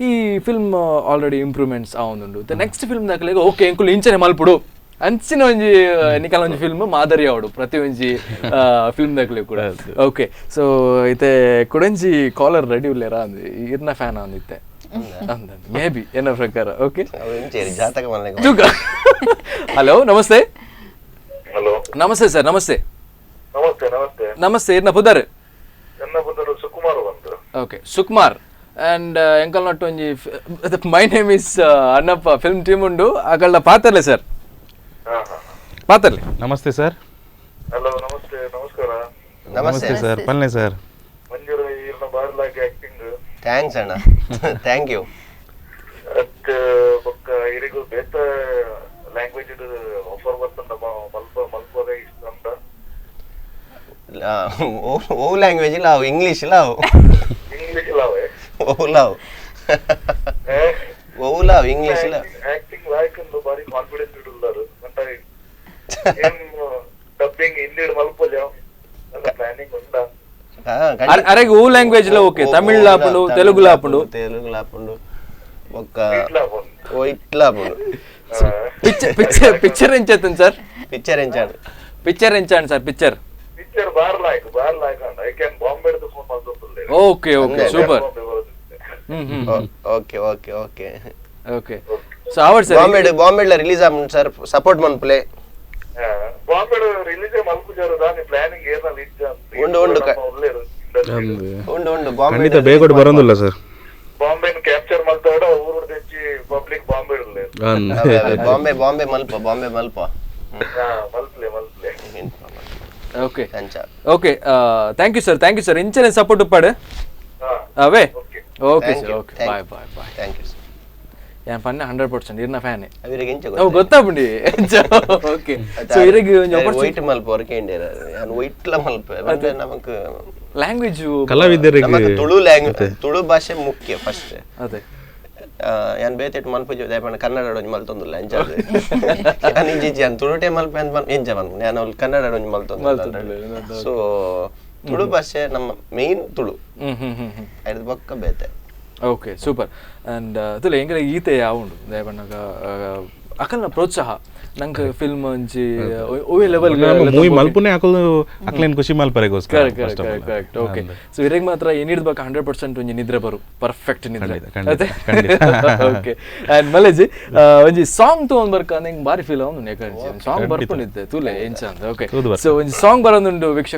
ಈ film already improvements ಆವೊಂದುಂಡು. Next film ದಾಖಲೆಗೆ okay ಎಂಕುಲು ಇಂಚನೆ ಮಲ್ಪುಡು ಅಂಚಿನ ಒಂಜಿ ನಿಕಲ ಒಂಜಿ ಫಿಲ್ಮ್ ಮಾದರಿ ಆವಡು ಪ್ರತಿ ಒಂಜಿ ಫಿಲ್ಮ್ ದಾಖಲೆ ಕೂಡ. ಓಕೆ, ಸೊ ಇತ್ತೆ ಕುಡಂಜಿ ಕಾಲರ್ ರೆಡಿ ಉಲ್ಲೇರಾ ಅಂದ್ ಇರ್ನ ಫ್ಯಾನ್ ಅಂದಿತ್ತೆ ಮೇ ಬಿ ಎನ್ನ ಪ್ರಕಾರ. ಓಕೆ, ಹಲೋ ನಮಸ್ತೆ. ಹಲೋ ನಮಸ್ತೆ ಸರ್. ನಮಸ್ತೆ ನಮಸ್ತೆ ನಮಸ್ತೆ ನಮಸ್ತೆ. ಇರ್ನ ಪುದರ್? ಎನ್ನ ಪುದರ್ ಸುಕುಮಾರ್ ಬಂತು. ಓಕೆ ಸುಕುಮಾರ್. ಅಂಡ್ ಎಂಕಲ್ not ಒಂಜಿ my name is Annappa film team ಉಂಡು ಅಕಲ್ನ ಪಾತರ್ಲೆ ಸರ್, ಪಾತರ್ಲೆ. ನಮಸ್ತೆ ಸರ್. ಹಲೋ ನಮಸ್ತೆ, ನಮಸ್ಕಾರ. ನಮಸ್ತೆ ಸರ್, ಪಲ್ಲೆ ಸರ್. ಮಂಜೂರ ಇರ್ನ ಬಾರ್ಲಾಗಿ ಆಕ್ಟಿಂಗ್. Thanks ಅಣ್ಣ, thank you. ಅತ್ ಬೊಕ್ಕ ಇರಿಗು ಬೇತ ಲ್ಯಾಂಗ್ವೇಜ್ ಆಫರ್ ಬರ್ತಂಡ ಮಲ್ಪ ಮಲ್ಪೋದೆ ಇಷ್ಟ ಉಂಡ. Oh language love, English love, English love, oh love, oh love English love. Acting like ಅಂದು ಬಾರಿ ಕಾನ್ಫಿಡೆನ್ಸ್ ಇಡುಲ್ಲಾರು ಅಂತ ಏನ್ ಡಬ್ಬಿಂಗ್ ಹಿಂದಿ ಮಲ್ಪೋಲ್ಯ ಪ್ಲಾನಿಂಗ್ ಉಂಡ. ಅರೆಗ್ ಓ ಲ್ಯಾಂಗ್ವೇಜ್ ಲ ಓಕೆ, ತಮಿಳ್ ಲಾಪುಂಡು, ತೆಲುಗು ಲಾಪುಂಡು, ತೆಲುಗು ಲಾಪುಂಡು, ಬೊಕ್ಕ ಓ ಇಟ್ಲಾಪುಂಡು. Picture picture picture ಎಂಚತ್ತನ್ sir? Picture ಎಂಚಾಂಡ್, picture ಎಂಚಾಂಡ್ sir? Picture picture bar like bar like and I can Bombay ದು phone ಮಾಡ್ತುಲ್ಲೆ. Okay okay super. Okay okay okay okay. So our sir Bombay Bombay ಲ release ಆಪುಂಡು sir, support ಮನ್ಪುಲೆ. Bombay release ಮಲ್ಪುಜಾರು ದಾನಿ planning ಏನಲ್ಲ ಇಜ್ಜ ಉಂಡು ಉಂಡು ಉಂಡು ಉಂಡು Bombay ಖಂಡಿತ ಬೇಗ ಬರೋದಿಲ್ಲ ಸರ್. ಬಾಂಬೆ ಕ್ಯಾಪ್ಚರ್ ಮಲ್ತಾಡ ಊರು తెచ్చి ಪಬ್ಲಿಕ್ ಬಾಂಬೆ ಇರಲಿ. ಬಾಂಬೆ ಬಾಂಬೆ ಮಲ್ಪ, ಬಾಂಬೆ ಮಲ್ಪ ಮಲ್ಪ್ಲೆ ಮಲ್ಪ್ಲೆ. Okay okay thank you sir, thank you sir. ಇಂಚನೆ support ಉಪ್ಪಾಡು ಅವೇ. Okay sir, okay, bye bye bye. Thank you sir. ಯಾನ್ ಪನ್ನೆ 100% ಇರ್ನ ಫ್ಯಾನ್ ಅವರಿಗೆ ಎಂಚ ಓ ಗೊತ್ತಾಪುಂಡಿ. ಓಕೆ, ಸೊ ಇರೆಗ್ ಒಂಜಿ ವೈಟ್ ಮಲ್ಪ ಹೊರಕೆ ಇಂಡಿಯಾ ಯಾನ್ ವೈಟ್ ಲ ಮಲ್ಪ ಅಂದ್ರೆ ನಮಕ್ ಲ್ಯಾಂಗ್ವೇಜ್ ಕಲಾವಿದರಿಗೆ ನಮಕ್ ತುಳು ಲ್ಯಾಂಗ್ವೇಜ್ ತುಳು ಭಾಷೆ ಮುಖ್ಯ ಫಸ್ಟ್. ಅದೇ ಯಾನ್ ಬೇತೆಟ್ ಮಲ್ಪುಜಿ ದಾಯೆ ಕನ್ನಡ ಒಂಜಿ ಮಲ್ತೊಂದುಲ್ಲ ಅಂಚ ಯಾನ್ ಇಂಚಿಂಚಿ ಯಾನ್ ತುಳುಟೆ ಮಲ್ಪೆ ಅಂತ ಎಂಚ ಮಲ್ಪು ಯಾನ್ ಅವ್ಲು ಕನ್ನಡ ಒಂಜಿ ಮಲ್ತೊಂದುಲ್ಲ. ಸೊ ತುಳು ಭಾಷೆ ನಮ್ಮ ಮೇನ್ ತುಳು ಐದು ಬೊಕ್ಕ ಬೇತೆ. Okay super. And ತುಲೆ ಎಂಕಲೆ ಈತೆ ಯಾವುಂಡು ದಾಯೆ ಪನ್ನಗ ಅಕಲ್ನ ಪ್ರೋತ್ಸಾಹ ನಂಗೆ ಫಿಲ್ಮ್ ಒಂಜಿ ಓವೆ ಲೆವೆಲ್ ಮೂವಿ ಮಲ್ಪುನೆ ಅಕಲ್ ಅಕ್ಲೇನ್ ಖುಷಿ ಮಲ್ಪರೆಗೋಸ್ಕರ. Correct correct correct. Okay, so ಇರೆಗ್ ಮಾತ್ರ ಏನಿಡ್ದ ಬಾಕ 100% ಒಂಜಿ ನಿದ್ರೆ ಬರು, ಪರ್ಫೆಕ್ಟ್ ನಿದ್ರೆ. ಓಕೆ, ಅಂಡ್ ಮಲೇಜಿ ಒಂಜಿ ಸಾಂಗ್ ತಗೊಂಡ್ ಬರ್ಕ ನಂಗೆ ಬಾರಿ ಫೀಲ್ ಆವೊಂದು ಯಾಕಂದ್ರೆ ಸಾಂಗ್ ಬರ್ಕೊಂಡಿದ್ದೆ ತೂಲೆ ಎಂಚ ಅಂತ. ಓಕೆ, ಸೊ ಒಂಜಿ ಸಾಂಗ್ ಬರೋದುಂಡು ವೀಕ್ಷಕ.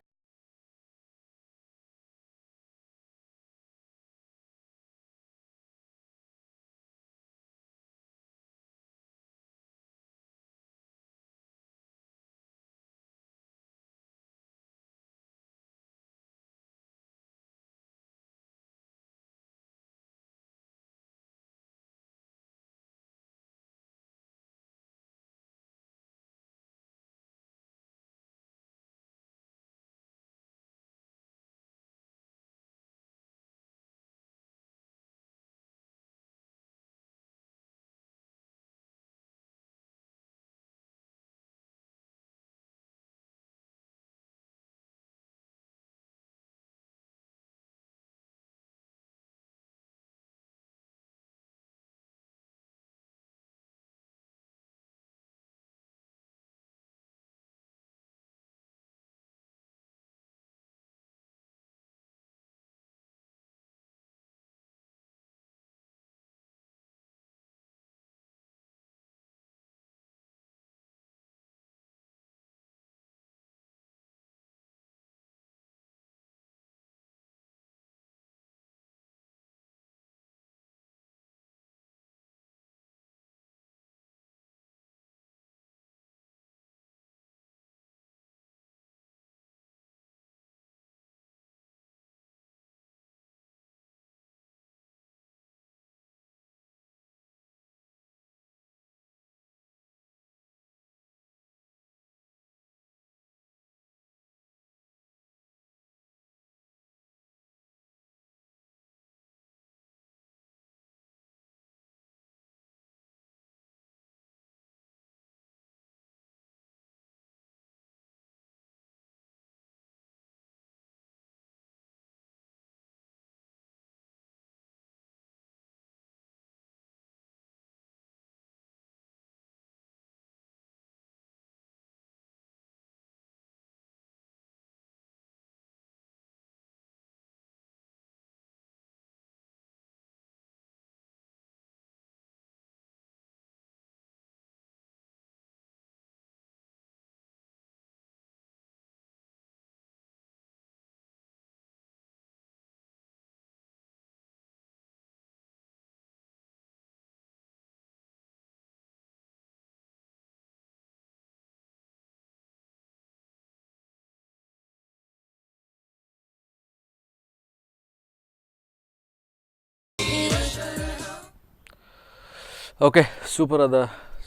ಓಕೆ, ಸೂಪರ್ ಆದ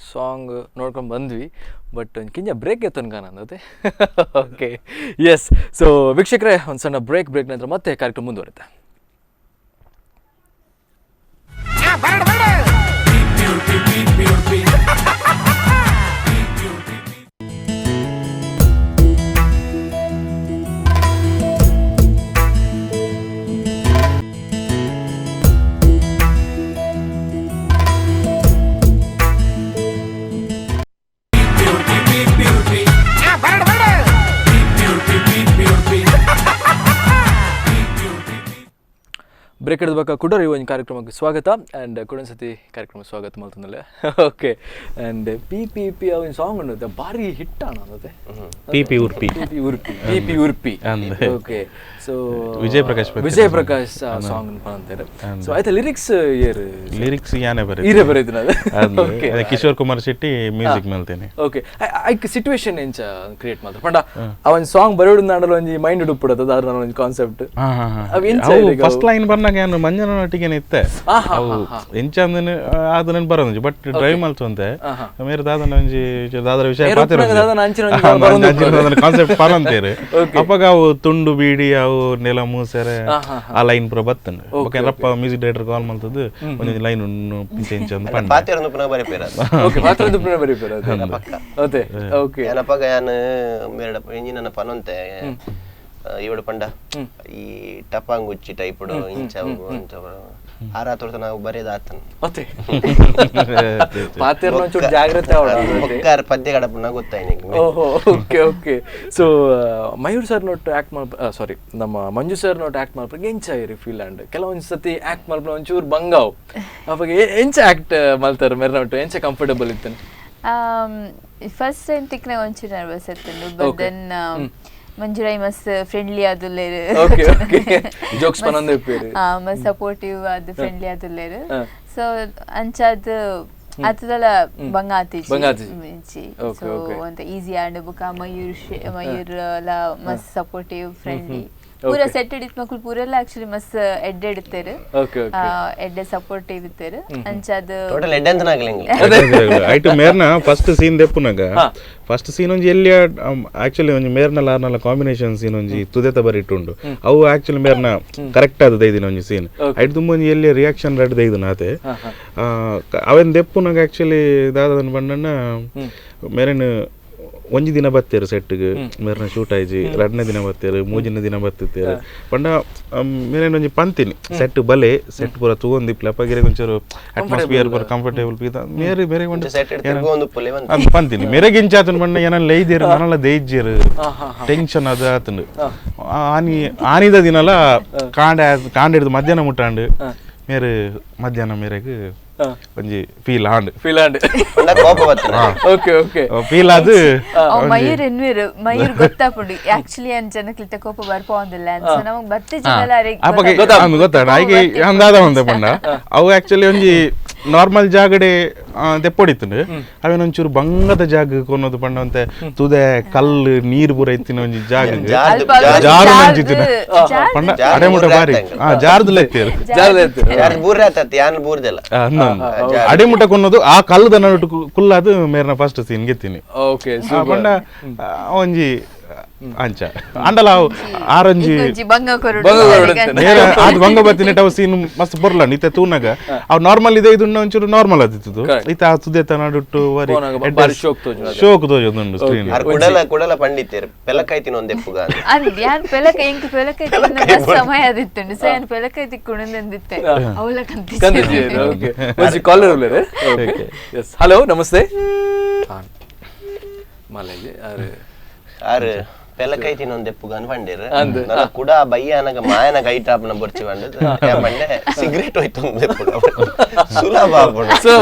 ಸಾಂಗ್ ನೋಡ್ಕೊಂಡು ಬಂದ್ವಿ. ಬಟ್ ಒಂದು ಕಿಂಜ ಬ್ರೇಕ್ ಎತ್ತನ್ಕ ನಂದತೆ. Okay, S, so ವೀಕ್ಷಕರೇ ಒಂದು ಸಣ್ಣ ಬ್ರೇಕ್ ನಂತರ ಮತ್ತೆ ಕಾರ್ಯಕ್ರಮ ಮುಂದುವರುತ್ತೆ. ಬ್ರೇಕ್ ಹಿಡಿದ ಕುಡರ್ ಈ ಒಂದು ಕಾರ್ಯಕ್ರಮಕ್ಕೆ ಸ್ವಾಗತ ಆ್ಯಂಡ್ ಕುಡೊಂದ್ಸತಿ ಕಾರ್ಯಕ್ರಮ ಸ್ವಾಗತ ಮಾಡ್ತಂದಲ್ಲ. Okay, and P P P ಅವನ ಸಾಂಗ್ ಉಂಟು ಭಾರಿ ಹಿಟ್ ಅಣ್ಣ ಅದೇ P P Urpi P P Urpi P P Urpi. Okay, so Vijay Prakash Vijay Prakash song ಅಂತಾರೆ. ಸೊ ಆಯ್ತಾ ಲಿರಿಕ್ಸ್ ಏರು ಲಿರಿಕ್ಸ್ ಯಾನೇ ಬರೀ ಈರೇ ಬರೀತೀನಿ ಅದು. ಓಕೆ, ಕಿಶೋರ್ ಕುಮಾರ್ ಶೆಟ್ಟಿ ಮ್ಯೂಸಿಕ್ ಮಲ್ತೇನೆ. ಓಕೆ, ಐಕ್ ಸಿಚುವೇಶನ್ ಎಂಚ ಕ್ರಿಯೇಟ್ ಮಾಡ್ತಾರೆ ಪಂಡ ಅವನ್ ಸಾಂಗ್ ಬರೆಯೋದು ನಾಡಲು ಒಂಜಿ ಮೈಂಡ್ ಉಡುಪುಡದ ದಾರ ಒಂಜಿ concept first line ಬರ್ನಾಗ ಯಾನು ಮಂಜನೊಟ್ಟಿಗೆ ಇತ್ತೆ ಅವು ಎಂಚ ಅಂದನೆ ಆದನ ಬರೋದು ಬಟ್ ಡ್ರೈವ್ ಮಲ್ತಂತೆ ಮೇರೆ ದಾದನ ಒಂಜಿ ದಾದರ ವಿಷಯ ಕಾನ್ಸೆಪ್ಟ್ ಪರಂತೇರು ಅಪ್ಪಗ ಅವು ತುಂಡು ಬೀಡಿ ಅವು ನೆಲ ಮೂಸೆರೆ ಆ ಲೈನ್ ಪೂರ ಬತ್ತಂಡು. ಓಕೆ, ರಪ್ಪ ಮ್ಯೂಸಿಕ್ ಡೈರೆಕ್ಟರ್ ಕಾಲ್ ಮಲ್ತದ್ದು ಒಂಜಿ ಲೈನ್ ಇಂಚ ಅಂದ್ ಪಂಡ ಪಾತೆರೊಂದು ಪುನಃ ಬರೆಪೇರ. ಓಕೆ, ಪಾತೆರೊಂದು ಪುನಃ ಬರೆಪೇರ ಪಕ್ಕ. ಅದೇ ಓಕೆ, ಏನಪ್ಪಗ ಯಾನು ಮೇರಡ ಇಂಜಿನ ಪನಂತೆ ಇವಡು ಪಂಡ ಈ ಟಪಾಂಗುಚ್ಚಿ ಟೈಪ್ ಇಂಚ ಇಂಚ ಆರಾತೊರ್ತ ನಾವು ಬರೆದ ಆತನ ಅತ್ತೆ ಪಾತೆರ್ನ ಒಂಚೂರು ಜಾಗ್ರತೆ ಅವಳ ಬೊಕ್ಕಾರ ಪದ್ಯ ಗಡಪುನ ಗೊತ್ತಾಯ್ತು. ಓಹೋ, okay okay. So Mayur sir note act ಮಲ್ಪ, ಸಾರಿ, ನಮ್ಮ ಮಂಜು sir note act ಮಲ್ಪಗೆ ಎಂಚ ಇರಿ ಫೀಲ್ ಅಂಡ್ ಕೆಲವೊಂದು ಸತಿ ಆಕ್ಟ್ ಮಲ್ಪ ಒಂಚೂರು ಬಂಗಾವ್, ಅವಾಗ ಎಂಚ ಆಕ್ಟ್ ಮಲ್ತಾರೆ ಮೆರ್ನೋಟ್, ಎಂಚ ಕಂಫರ್ಟಬಲ್ ಇತ್ತು? ಫಸ್ಟ್ ಟೈಮ್ ತಿಕ್ನ ಒಂಚೂರು ನರ್ವಸ್ ಇತ್ತು, ಬಟ್ then ಮಂಜುರಾಯ್ ಮಸ್ತ್ ಫ್ರೆಂಡ್ಲಿ ಆದುಲ್ಲೇರು. Okay okay, jokes ಪನೊಂದು ಇಪ್ಪೇರು. ಮಸ್ತ್ ಸಪೋರ್ಟಿವ್ ಅದು ಫ್ರೆಂಡ್ಲಿ ಆದುಲ್ಲೇರು. ಸೊ ಅಂಚಾದ್ ಆತದಲ ಬಂಗ ಆತಿಜಿ. ಸೊ ಒಂತ ಈಸಿ ಆಂಡ್ ಬುಕ ಮಯೂರ್ ಮಯೂರ್ ಲ ಮಸ್ತ್ ಸಪೋರ್ಟಿವ್ ಫ್ರೆಂಡ್ಲಿ ಪೂರ ಸೆಟ್ ಇಡಿತ್ ಮಕ್ಕಳು ಪೂರೆಲ್ಲ ಆಕ್ಚುಲಿ ಮಸ್ತ್ ಎಡ್ಡೆ ಇಡ್ತೇರು, ಎಡ್ಡೆ ಸಪೋರ್ಟಿವ್ ಇತ್ತೇರು. ಅಂಚಾದ ಟೋಟಲ್ ಎಡ್ಡೆ ಅಂತ ನಾಗಲಿಂಗ ಐಟು ಮೇರ್ನ ಫಸ್ಟ್ ಸೀನ್ ದೆಪ್ಪುನಾಗ ಫಸ್ಟ್ ಸೀನ್ ಒಂಜಿ ಎಲ್ಲಿ ಆಕ್ಚುಲಿ ಒಂಜಿ ಮೇರ್ನಲ ಆರ್ನಲ ಕಾಂಬಿನೇಷನ್ ಸೀನ್ ಒಂಜಿ ತುದೆತ ಬರಿ ಇಟ್ಟುಂಡು, ಅವು ಆಕ್ಚುಲಿ ಮೇರ್ನ ಕರೆಕ್ಟ್ ಆದ ದೈದಿನ ಒಂಜಿ ಸೀನ್ ಐಟ್ ತುಂಬ ಒಂಜಿ ಎಲ್ಲಿ ರಿಯಾಕ್ಷನ್ ರಡ್ ದೈದಿನ ಆತೆ ಅವೇನು ದೆಪ್ಪುನಾಗ ಆಕ್ಚುಲಿ ದಾದನ ಬಣ್ಣನ ಮೇರೇನು ಒಂಜಿ ದಿನ ಬತ್ತೇರು ಸೆಟ್ಗೆ ಮೇರ್ನ ಶೂಟ್ ಆಯ್ಜಿ, ರಡ್ನೇ ದಿನ ಬತ್ತೇರು, ಮೂಜಿನ ದಿನ ಬತ್ತಿತ್ತೇರು ಪಂಡ ಮೇರೇನು ಒಂಜಿ ಪಂತಿನಿ ಸೆಟ್ ಬಲೆ ಸೆಟ್ ಪೂರ ತೂಗೊಂದಿಪ್ಲೆ ಅಪ್ಪಗಿರೆ ಒಂಚೂರು ಅಟ್ಮಾಸ್ಫಿಯರ್ ಪೂರ ಕಂಫರ್ಟೇಬಲ್ ಪೀತ ಮೇರೆ ಮೇರೆ ಒಂದು ಅದು ಪಂತಿನಿ ಮೇರೆಗೆ ಇಂಚಾತನ ಬಣ್ಣ ಏನಲ್ಲ ಲೈದೇರು ನನಲ್ಲ ದೇಜ್ಜೇರು ಟೆನ್ಷನ್ ಅದು ಆತಂಡು ಆನಿ ಆನಿದ ದಿನಲ ಕಾಂಡ ಕಾಂಡ ಹಿಡ್ದು ಮಧ್ಯಾಹ್ನ ಮುಟ್ಟಾಂಡು ಮೇರೆ ಮಧ್ಯಾಹ್ನ ಮೇರೆಗೆ ಒಂಜಿ feel and feel and ಕೋಪ ಬರ್ತದೆ. Okay okay, feel ಅದು ಮಯೂರ್ ಎನ್ವೇರು ಮಯೂರ್ ಗೊತ್ತಾಪುಂಡು ಆಕ್ಚುಲಿ ಅನ್ ಜನಕ್ಲಿತ ಕೋಪ ಬರ್ಪೊಂದಿಲ್ಲ ಅನ್ಸ ನಮಗ್ ಬತ್ತಿ ಜನಲ ಅಪ್ಪಗೆ ಗೊತ್ತಾಡ ಐಗೆ ಅಂದಾದ ಒಂದೆ ಪಂಡ ಅವು ಆಕ್ಚುಲಿ ಒಂಜಿ ನಾರ್ಮಲ್ ಜಾಗಡೆ ದೆಪ್ಪೊಡಿತ್ತುಂಡು ಅವೇನ ಒಂಚೂರು ಬಂಗದ ಜಾಗ ಕೊನ್ನೋದು ಪಂಡ ತುದೆ ಕಲ್ಲು ನೀರು ಪೂರ ಇತ್ತಿನ ಒಂಜಿ ಜಾಗ ಜಾರು ನಂಜಿತ್ತಿನ ಪಂಡ ಅಡೆಮುಟ ಬಾರಿ ಜಾರ್ದಲ ಎತ್ತೇರು ಅಡೆಮುಟ ಕೊನ್ನೋದು ಆ ಕಲ್ಲುದ ನಡುಟು ಕುಲ್ಲಾದು ಮೇರ್ನ ಫಸ್ಟ್ ಸೀನ್ ಗೆತ್ತೀನಿ. ಓಕೆ, ಪಂಡ ಒಂಜಿ ಅಂಚ ಅಂಡಲ ಆರಂಜಿ ಅದು ಬಂಗ ಬತ್ತಿನ ಅವು ಸೀನ್ ಮಸ್ತ್ ಬರ್ಲ ಇತ್ತೆ ತೂನಾಗ ಅವು ನಾರ್ಮಲ್ ಇದೆ ಇದು ಒಂಚೂರು ನಾರ್ಮಲ್ ಆದಿತ್ತು ಇತ್ತ ಆ ಸುದೇತ ನಡುಟ್ಟು ಶೋಕ್ ತೋಜೊಂದುಂಡು ಸ್ಕ್ರೀನ್ ಕುಡಲ ಕುಡಲ ಪಂಡಿತೇರು ಪೆಲಕಾಯ್ತಿನ ಒಂದೆಪ್ಪುಗ ಅಂದ್ ಯಾನ್ ಪೆಲಕ ಎಂಕ್ ಪೆಲಕಾಯ್ತಿ ಸಮಯ ಆದಿತ್ತುಂಡು ಸೊ ಯಾನ್ ಪೆಲಕಾಯ್ತಿ ಕುಣಂದಿತ್ತೆ ಅವಲ ಕಂತಿ. ಓಕೆ, ಒಂಜಿ ಕಾಲರ್ ಉಲ್ಲೇರೆ. Okay, yes, hello, ನಮಸ್ತೆ. ಮಲಜಿ ಅರೆ ಆರು ಪೆಲಕೈತಿ ಒಂದೆಪ್ಪುಗನ್ ಪಂಡೇರು ನನ್ನ ಕೂಡ ಬಯ್ಯನಗ ಮಾಯನ ಕೈಟಾಪನ ಬೊರ್ಚಿ ಪಂಡದು ಪಂಡೆ ಸಿಗರೇಟ್ ಹೋಯ್ತು ಒಂದೆಪ್ಪುಗ ಸುಲಭ ಆಪುಂಡು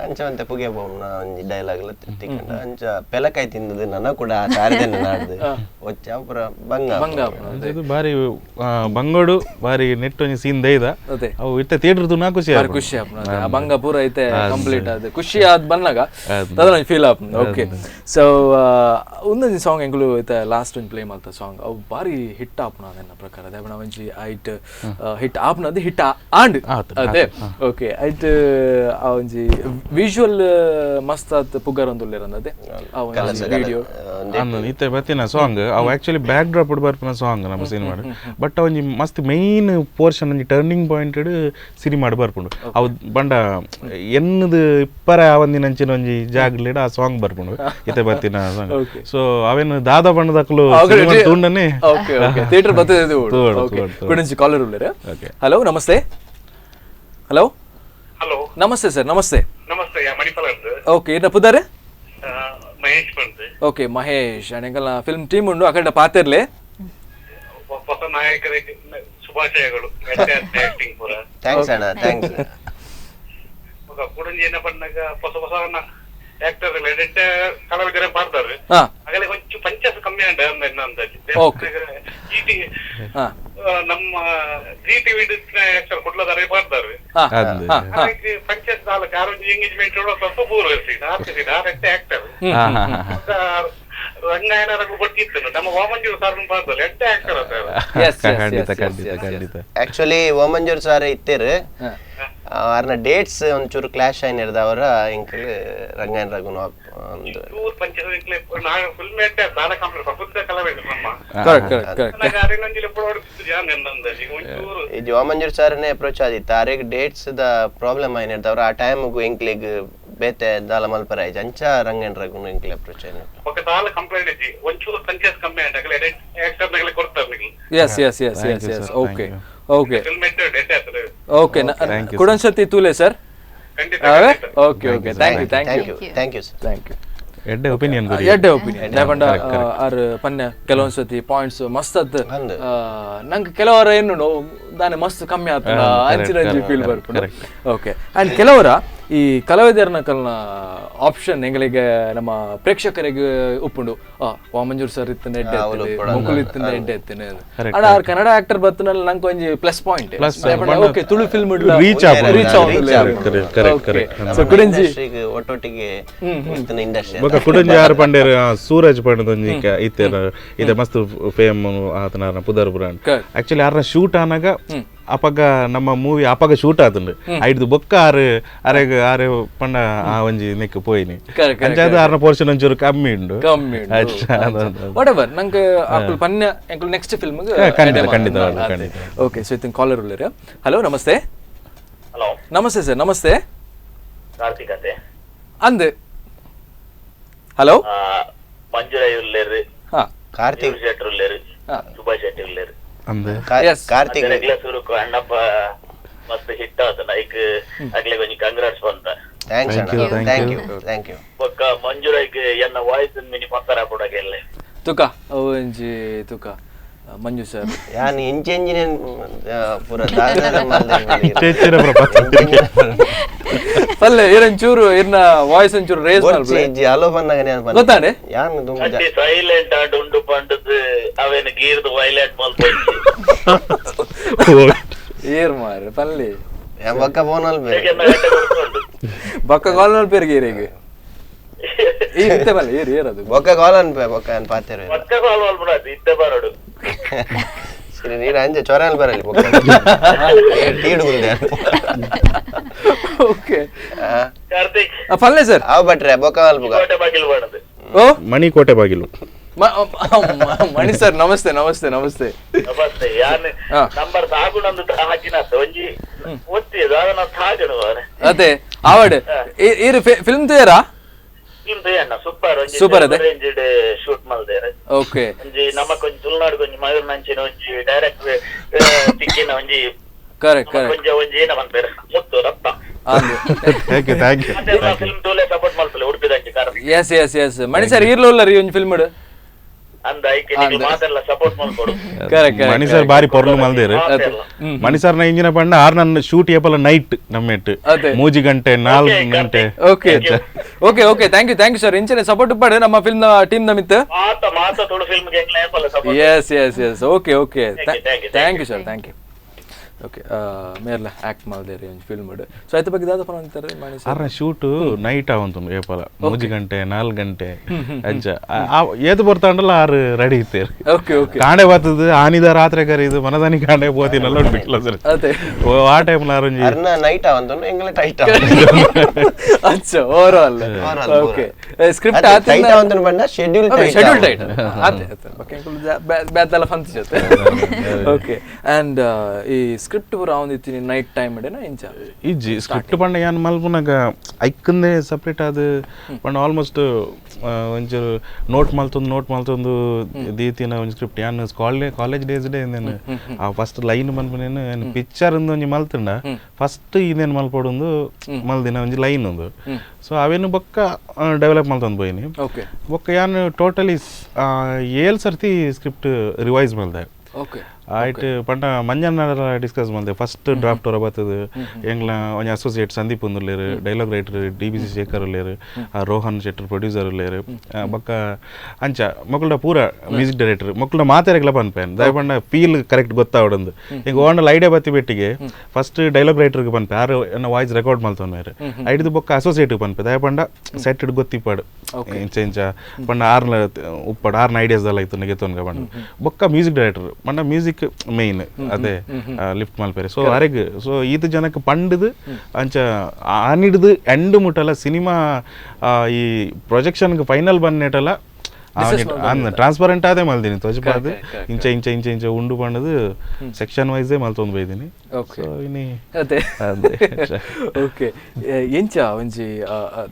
ಅಂಚ ಒಂತೆ ಪುಗೆ ಪೋಪುನ ಒಂಜಿ ಡೈಲಾಗ್ ತಿಕ್ಕಂಡ ಅಂಚ ಪೆಲಕಾಯಿ ತಿಂದದು ನನ್ನ ಕೂಡ ಸಾರದೆನ್ನ ನಾಡ್ದು ಒಚ್ಚ ಪೂರ ಬಂಗ ಬಂಗ ಇದು ಬಾರಿ ಬಂಗೋಡು ಬಾರಿ ನೆಟ್ ಒಂಜಿ ಸೀನ್ ದೈದ ಅವು ಇತ್ತೆ ಥಿಯೇಟರ್ ತುನಾ ಖುಷಿ ಬಾರಿ ಖುಷಿ ಆಪುಂಡು ಆ ಬಂಗ ಪೂರ ಐತೆ ಕಂಪ್ಲೀಟ್ ಆದ ಖುಷಿ ಆದ್ ಬಂದಾಗ ಅದನ್ನ ಫೀಲ್ ಆಪುಂಡು. ಓಕೆ, ಸೊ ಒಂದೊಂದು ಸಾಂಗ್ ಎಂಕುಲು ಐತೆ ಲಾಸ್ಟ್ ಒಂದು ಪ್ಲೇ ಮಲ್ತ ಸಾಂಗ್ ಅವು ಬಾರಿ ಹಿಟ್ ಆಪುನ ಅದನ್ನ ಪ್ರಕಾರ ಅದೇ ಒಂಜಿ ಐಟ್ ಹಿಟ್ ಆಪುನದು ಹಿಟ್ ಆಂಡ್ ಅದೇ. ಓಕೆ, ಐಟ್ ಆ ಒಂಜಿ ವಿಜುವಲ್ ಮಸ್ತ್ ಆತ್ ಪುಗರ್ ಒಂದುಲ್ಲೇರಂದ ಅದೇ ಆ ಒಂಜಿ ವಿಡಿಯೋ ಇತ್ತೆ ಬತ್ತಿನ ಸಾಂಗ್ ಅವು actually back drop ಬರ್ಪಿನ song ನಮ್ಮ ಸಿನಿಮಾ, ಬಟ್ ಒಂಜಿ ಮಸ್ತ್ ಮೇನ್ ಪೋರ್ಷನ್ ಒಂಜಿ turning point cinema ಬರ್ಪುಂಡು ಅವು ಬಂಡ ಎನ್ನದು ಇಪ್ಪರ ಆವಂದಿನಂಚಿನ ಒಂಜಿ ಜಾಗಲಿಡ ಆ ಸಾಂಗ್ ಬರ್ಪುಂಡು ಇತ್ತೆ ಬತ್ತಿನ ಸಾಂಗ್. ಸೊ ಅವೇನು ದಾದ ಬಣ್ಣದಕ್ಕಲು ತೂಂಡನೆ. Okay okay, theatre ಬರ್ತದೆ. ಓಕೆ, ಕುಡಿಂಚಿ ಕಾಲರ್ ಉಲ್ಲೇರೆ. ಹಲೋ, ನಮಸ್ತೆ. ಹಲೋ ಹಲೋ, ನಮಸ್ತೆ ಸರ್. ನಮಸ್ತೆ. ನಮಸ್ತೆ, ಮಣಿಪಾಲ್ ಅಂತ. ಓಕೆ, ಏನ ಪುದಾರೆ? ಮಹೇಶ್ ಬಂತು. ಓಕೆ ಮಹೇಶ್, ಅನೆಗಲ ಫಿಲ್ಮ್ ಟೀಮ್ ಉಂಡು ಅಕಡೆ ಪಾತೆರ್ಲೆ. ಹೊಸ ನಾಯಕರಿಗೆ ಶುಭಾಶಯಗಳು. ಆಕ್ಟಿಂಗ್ ಪೂರ thanks ಅಣ್ಣ, thanks. ಕುಡಂಜಿ ಏನ ಪಣ್ಣಾಗ ಹೊಸ ಹೊಸ ಆಕ್ಟರ್ ಎಡಿಟ್ ಕಲಾವಿದರೆ ಮಾಡ್ತಾರೆ, ಹಾಗಾದ್ರೆ ಕೊಂಚ ಪಂಚಸ್ ಕಮ್ಮಿ ಅಂಡ ಅಂದಾಜು. ನಮ್ಮ G TV actor ಕುಡ್ಲದಾರೆ ಮಾಡ್ತಾರೆ, ಹಾಗಾಗಿ ಪಂಚಸ್ ನಾಲ್ಕು ಆರು ಎಂಗೇಜ್ಮೆಂಟ್ ಸ್ವಲ್ಪ ಪೂರ್ವ ಆಕ್ಟರ್ ರಂಗಾಯಣ ಗೊತ್ತಿತ್ತು ನಮ್ಮ ವಾಮಂಜೂರ್ ಸರ್ ಮಾಡ್ತಾರೆ ಎಡ್ಡೆ actor. Actually Vamanjoor sir ಇತ್ತೇರು ಅವ್ರನ್ನ ಡೇಟ್ಸ್ ಒಂಚೂರು ಕ್ಲಾಶ್ అయినది ಅವರ ಇಂಕಲ್ ರಂಗಾಯಣ ರಘುನ ಒಂದು ಇದು ವಾಮಂಜೂರ್ ಸಾರನೇ ಅಪ್ರೋಚ್ ಆದಿತ್ತು ಆರೆಗ್ dates the problem అయినది ಅವರ ಆ ಟೈಮ್ಗು ಎಂಕ್ಲಿಗ್ ಬೇತೆ ದಾಲ ಮಲ್ಪರ ಆಯ್ತು ಅಂಚ ರಂಗಾಯಣ ರಘುನ ಎಂಕ್ಲಿ ಅಪ್ರೋಚ್ అయినది. Yes yes yes yes yes okay Okay film ಎಡ್ಡೆ ಆತದೆ. ಓಕೆ, ಕುಡೊಂದ್ಸತಿ ತೂಲೆ ಸರ್. ಖಂಡಿತ. Okay okay, thank you, thank you. Thank you sir. Thank you. ಎಡ್ಡೆ ಒಪಿನಿಯನ್. ಎಡ್ಡೆ ಒಪಿನಿಯನ್. ದಾಯೆಪಂಡ ಆರ್ ಪನ್ಯ ಕೆಲವೊಂದ್ ಸತಿ ಪಾಯಿಂಟ್ಸ್ ಮಸ್ತ್ ಅತ್. ನಂಗೆ ಕೆಲವರ ಏನು ದಾನೆ ಮಸ್ತ್ ಕಮ್ಮಿ ಆತನ ಅಂಚಿನ ಫೀಲ್ ಬರ್ಪುಂಡು. ಓಕೆ, ಅಂಡ್ ಕೆಲವರ ಈ ಕಲಾವಿದರನ ಕಲ್ನ ಆಪ್ಷನ್ ಎಂಗಳಿಗೆ ನಮ್ಮ ಪ್ರೇಕ್ಷಕರಿಗೆ ಉಪ್ಪುಂಡು. ವಾಮಂಜೂರ್ ಸರ್ ಇತ್ತನ ಎಡ್ಡೆ ಎತ್ತನೆ, ಮುಕುಲ್ ಇತ್ತನ ಎಡ್ಡೆ ಎತ್ತನೆ. And R Kannada actor ಬತ್ತನಲ್ಲಿ ನಂಗೆ ಒಂಜಿ plus point. Okay, Tulu film reach ಆಪುಂಡು. ರೀಚ್ correct, so ಕುಡಂಜಿ ಇಂಡಸ್ಟ್ರಿಗೆ ಒಟ್ಟೊಟ್ಟಿಗೆ ಇತ್ತಿನ ಇಂಡಸ್ಟ್ರಿ. ಬೊಕ ಕುಡಂಜಿ ಯಾರು ಪಂಡೇರು, ಸೂರಜ್ ಪಂಡದೊಂಜಿ ಇತ್ತೆ ಇತ್ತೆ ಮಸ್ತ್ ಫೇಮ್ ಆತನ ಪುದರ್ ಪುರಾಣ್. ಆಕ್ಚುಲಿ ಯಾರನ್ನ ಶೂಟ್ ಆನಾಗ ಅಪಗ ನಮ್ಮ ಮೂವಿ ಅಪಗ ಶೂಟ್ ಆತುಂಡು. ಐಡ್ದು ಬೊಕ್ಕ ಆರು ಅರೆಗ್ ಆರು ಪಂಡ ಆ ಒಂಜಿ ನೆಕ್ ಪೋಯಿನಿ. ಅಂಚಾದ್ ಆರ್ನ ಪೋರ್ಷನ್ ಒಂಚೂರು ಕಮ್ಮಿ ಉಂಡು. ಕಮ್ಮಿ. ಅಚ್ಚಾ, ಅದು. What ever, ನಂಗೆ ಅಕುಲ್ ಪನ್ಯ ಎಂಕುಲ್ ನೆಕ್ಸ್ಟ್ ಫಿಲ್ಮ್. ಖಂಡಿತ, ಖಂಡಿತ, ಖಂಡಿತ. ಓಕೆ, ಸೊ ಇತ್ತಿನ ಕಾಲರ್ ಉಲ್ಲೇರು. ಹಲೋ, ನಮಸ್ತೆ. ಹಲೋ. ನಮಸ್ತೆ ಸರ್, ನಮಸ್ತೆ. ಕಾರ್ತಿಕ್ ಅತೆ. ಅಂದ್ ಹಲೋ. ಮಂಜುರಾಯ್ ಉಲ್ಲೇರು. ಹಾ. ಕಾರ್ತಿಕ್ ಶೆಟ್ಟರ್ ಉಲ್ಲೇರು. ಹಾ. ಸುಭಾಷ್ ಶೆಟ್ಟಿ ಉಲ್ಲೇರು. ಅಂದ್ Yes. Karthik ರೆಗ್ಲ ಸುರುಕು ಅಣ್ಣಪ್ಪ ಮಸ್ತ್ ಹಿಟ್ ಆತ ನೈಕ್ ಅಗ್ಲೆ ಒಂಜಿ ಕಂಗ್ರಾಟ್ಸ್ ಬಂತ. Thanks Thank ಅಣ್ಣ. you, thank thank you. You, thank you. ಬೊಕ್ಕ ಮಂಜುರಾಯ್ಗ್ ಎನ್ನ ವಾಯ್ಸ್ ಮಿನಿ ಪತ್ತರ ಪುಡಗೆಲ್ಲೆ. ತುಕ ಒಂಜಿ ತುಕ ಮಂಜು ಸರ್. ಯಾನ್ ಇಂಚೆ ಇಂಜಿನಿಯರ್ ಪೂರ ದಾದ ಮಲ್ದೆ. ಚೇಚಿನ ಪ್ರಪಂಚ. ಪಲ್ಲೆ ಇರೊಂಚೂರು ಇರ್ನ ವಾಯ್ಸ್ ಒಂಚೂರು ರೇಸ್ ಬೊರ್ಚಿ ಮಲ್ಪುಲೆ. ಇಜ್ಜಿ, ಹಲೋ ಬಂದಾಗ ನಾನು ಬಂದೆ. ಗೊತ್ತಾಂಡೆ? ಯಾನ್ ದುಂಬು ಅಡ್ಡಿ ಸೈಲೆಂಟ್ ಆಂಡ್ ಉಂಡು ಪಂಡದ್ ಅವೇನು ಗೀರ್ದು ವೈಲೆಂಟ್ ಮಲ್ಪೊಂಜಿ. ಏರ್ ಮಾರ್ರೆ ಪಲ್ಲೆ. ಯಾನ್ ಬೊಕ್ಕ ಫೋನ್ ಅಲ್ಪೆ. ಬೊಕ್ಕ ಕಾಲ್ ಮಲ್ಪೆರ್ಗೆ ಏರಿಗೆ ಈ ಇತ್ತೆ ಪಲ್ಲೆ ಏರ್ ಏರ್ ಅದು. ಬೊಕ್ಕ ಕಾಲ್ ಅನ್ಪೆ, ಬೊಕ್ಕ ಯಾನ್ ಪಾತೆರ. ಪಕ್ಕ ಕಾಲ್ ಮಲ್ಪುಡಾದು ಇತ್ತೆ ಬರಡು. ಸರಿ, ನೀರು ಅಂಜೆ ಚೊರ ಬರಲಿ ಬೊಕ್ಕ ಟೀಡು ಗುಲ್ದೆ. ಓಕೆ ಕಾರ್ತಿಕ್. ಪಲ್ಲೆ ಸರ್. ಅವ್ ಭಟ್ರೆ ಬೊಕ್ಕ ಮಲ್ಪುಗ. ಕೋಟೆ ಬಾಗಿಲು ಬಣ್ಣದು. ಓ ಮಣಿ ಕೋಟೆ ಬಾಗಿಲು. ಮಣಿ ಸರ್, ನಮಸ್ತೆ ನಮಸ್ತೆ ನಮಸ್ತೆ. ನಮಸ್ತೆ. ಯಾನ್ ಹಾ. ನಂಬರ್ ತಾಗುಣಂದು ಹಾಕಿನ ಒಂಜಿ ಒತ್ತಿ ದಾದನ ತಾಗಣು ಅವರೆ. ಅದೇ ಆವಡ್ ಈರು ಫಿಲ್ಮ್ ತೇರಾ. ಫಿಲ್ಮ್ ತಯ್ಯಣ್ಣ ಸೂಪರ್ ಒಂಜಿ. Super ಅದೇ? ರೇಂಜ್ ಶೂಟ್ ಮಲ್ದೇರೆ. ಓಕೆ. ಒಂಜಿ ನಮಕ್ ಒಂಜಿ ತುಳುನಾಡ್ ಒಂಜಿ ಮಯೂರ್ ನಂಚಿನ ಒಂಜಿ ಡೈರೆಕ್ಟ್ ತಿಕ್ಕಿನ ಒಂಜಿ ಕರೆಕ್ಟ್ ಕರೆಕ್ಟ್. ಒಂಜಿ ಒಂಜಿ ಏನ ಪನ್ಪೆರ್ ಮುತ್ತು ರಕ್ತ. Thank you, thank you. ಮತ್ತೆ ಫಿಲ್ಮ್ ತೂಲೆ ಸಪೋರ್ಟ್ ಮಲ್ಪಲೆ ಉಡುಪಿದಂಚಿ Karthik. Yes yes yes Mani sir, ಈರ್ಲ ಉಲ್ಲರಿ ಒಂಜಿ ಫಿಲ್ಮ್ ಅಂದ ಐಕೆ ನಿಕ್ಲು ಮಾತೆಲ್ಲ ಸಪೋರ್ಟ್ ಮಲ್ಕೊಡು. ಕರೆಕ್ಟ್. ಮಣಿ ಸರ್ ಬಾರಿ ಪೊರ್ಲು ಮಲ್ದೇರು. ಮಾತೆಲ್ಲ. ಮಣಿ ಸರ್ ನ ಇಂಜಿನ ಪಂಡ ಆರ್ ನನ್ನ ಶೂಟ್ ಏಪಲ ನೈಟ್ ನಮ್ಮೆಟ್ ಅದೇ. ಮೂಜಿ ಗಂಟೆ 4 ಗಂಟೆ. Okay okay okay, thank you, thank you sir. ಇಂಚನೆ support ಉಪ್ಪಾಡು ನಮ್ಮ ಫಿಲ್ಮ್ ಟೀಮ್ ನಮಿತ್. ಮಾತ ಮಾತ ತುಳು ಫಿಲ್ಮ್ ಗೆ ಏಪಲ್ಲ support. Yes yes yes, okay okay. Thank you, thank you, thank you sir, thank you. Okay, ಮೇರ್ಲ act ಮಲ್ದೇರಿ ಒಂಜಿ ಫಿಲ್ಮ್ ಸೊ ಐತ ಬಗ್ಗೆ ದಾದ ಪನ ಅಂತಾರೆ ಮಣಿ ಸರ್? ಆರ್ನ ಶೂಟ್ ನೈಟ್ ಆವಂತು ಏಪಲ ಮೂಜಿ ಗಂಟೆ 4 ಗಂಟೆ ಅಂಚ. ಏತು ಬರ್ತಾಂಡಲ್ಲ ಆರು ರೆಡಿ ಇತ್ತೇರು. Okay okay. ಕಾಂಡೆ ಬರ್ತದೆ ಆನಿದ ರಾತ್ರಿ ಕರೀದು ಮನದಾನಿ ಕಾಂಡೆ ಪೋತಿನಲ್ಲ ಉಂಟು ಸರ್. ಅದೇ. ಆ ಟೈಮ್ ಆರೊಂಜಿ ಅರ್ನ ನೈಟ್ ಅವಂತ ಎಂಗ್ಲ ಟೈಟ್. ಅಚ್ಚ over all. Overall. Okay, script tight ಅವಂತ ಬಂಡ schedule. Schedule tight ಆತೆ ಓಕೆ, ಬ್ಯಾದಲ ಫಂತ್ ಜೊತೆ. ಓಕೆ, ಅಂಡ್ ಈ ಸ್ಕ್ರಿಪ್ಟ್ ಪೂರ ಆವೊಂದಿತ್ತೀನಿ ನೈಟ್ ಟೈಮ್ ಇಡೇನ ಇಂಚ? ಇಜ್ಜಿ, ಸ್ಕ್ರಿಪ್ಟ್ ಪಂಡ ಯಾನ್ ಮಲ್ಪುನಗ ಐಕ್ಕಂದೇ ಸಪ್ರೇಟ್ ಆದ್ ಪಂಡ ಆಲ್ಮೋಸ್ಟ್ ಒಂಚೂರು ನೋಟ್ ಮಲ್ತೊಂದು ನೋಟ್ ಮಲ್ತೊಂದು ದೀತಿನ ಒಂಜಿ ಸ್ಕ್ರಿಪ್ಟ್. ಯಾನ್ college days day ಇಂದೇನು ಆ ಫಸ್ಟ್ ಲೈನ್ ಮನ್ಪುನೇನು ಪಿಕ್ಚರ್ ಒಂಜಿ ಮಲ್ತುಂಡ ಫಸ್ಟ್ ಇಂದೇನು ಮಲ್ಪೊಡೊಂದು ಮಲ್ದಿನ ಒಂಜಿ ಲೈನ್ ಒಂದು. ಸೊ ಅವೇನು ಬೊಕ್ಕ ಡೆವಲಪ್ ಮಲ್ತೊಂದು ಪೋಯಿನಿ. ಓಕೆ. ಬೊಕ್ಕ ಯಾನ್ ಟೋಟಲಿ 7 ಸರ್ತಿ ಸ್ಕ್ರಿಪ್ಟ್ ರಿವೈಸ್ ಮಲ್ದೆ. ಓಕೆ. ಆಯ್ತು ಪಂಡ ಮಂಜಣ್ಣ ಡಿಸ್ಕಸ್ ಮಲ್ದೆ ಫಸ್ಟ್ ಡ್ರಾಫ್ಟ್ ಹೊರ ಬರ್ತದೆ. ಎಂಗ್ಲ ಒಂಜಿ ಅಸೋಸಿಯೇಟ್ ಸಂದೀಪ್ ಉಂದುಲ್ಲೇರು, dialogue writer D B C Shekhar ಉಲ್ಲೇರು, ರೋಹನ್ ಶೆಟ್ಟರ್ producer ಉಲ್ಲೇರು, ಬೊಕ್ಕ ಅಂಚ ಮಕ್ಕಳ ಪೂರ ಮ್ಯೂಸಿಕ್ ಡೈರೆಕ್ಟರ್ ಮಕ್ಕಳ ಮಾತಾಡಕ್ಲ ಪನ್ಪೇನ್ ದಯ ಪಂಡ ಫೀಲ್ ಕರೆಕ್ಟ್ ಗೊತ್ತಾವಡಂದು. ಈಗ ಓಂಡಲ್ ಐಡಿಯಾ ಬತ್ತಿ ಬೆಟ್ಟಿಗೆ ಫಸ್ಟ್ ಡೈಲಾಗ್ ರೈಟರ್ಗೆ ಪನ್ಪೆ, ಆರು ಎನ್ನ ವಾಯ್ಸ್ ರೆಕಾರ್ಡ್ ಮಲ್ತೊನ್ನೇರು. ಐಡ್ದು ಬೊಕ್ಕ ಅಸೋಸಿಯೇಟ್ ಪನ್ಪೆ, ದಯ ಪಂಡ ಸೆಟ್ ಗೊತ್ತಿಪ್ಪಾಡು ಇಂಚ ಇಂಚ ಪಂಡ ಆರ್ನ ಉಪ್ಪಾಡು ಆರ್ನ ಐಡಿಯಾಸ್ ಎಲ್ಲ ಇತ್ತು ಗೆತ್ತೊನ್ಗ ಪಂಡ. ಬೊಕ್ಕ ಮ್ಯೂಸಿಕ್ ಡೈರೆಕ್ಟರ್ ಪಂಡ ಮ್ಯೂಸಿಕ್ ಮೇನ್ ಅದೇ ಲಿಫ್ಟ್ ಮಲ್ಪೇರೆ. ಸೊ ಅರೆಗ್ ಸೊ ಈತ ಜನಕ್ಕೆ ಪಂಡದು ಅಂಚ ಆನಿಡ್ದು ಎಂಡ್ ಮುಟ್ಟಲ್ಲ ಸಿನಿಮಾ ಈ ಪ್ರೊಜೆಕ್ಷನ್ಗೆ ಫೈನಲ್ ಬಂದೇಟಲ್ಲ Transparent ಆದೇ ಮಲ್ದಿನಿ ತೋಜಿಪಾದ್ ಇಂಚ ಇಂಚ ಇಂಚ ಇಂಚ ಉಂಡು ಪಂಡದು ಸೆಕ್ಷನ್ ವೈಸೇ ಮಲ್ತೊಂದು ಬೈದಿನಿ. ಓಕೆ ಸೊ ಇನಿ ಅದೇ ಅದೇ. ಓಕೆ, ಎಂಚ ಒಂಜಿ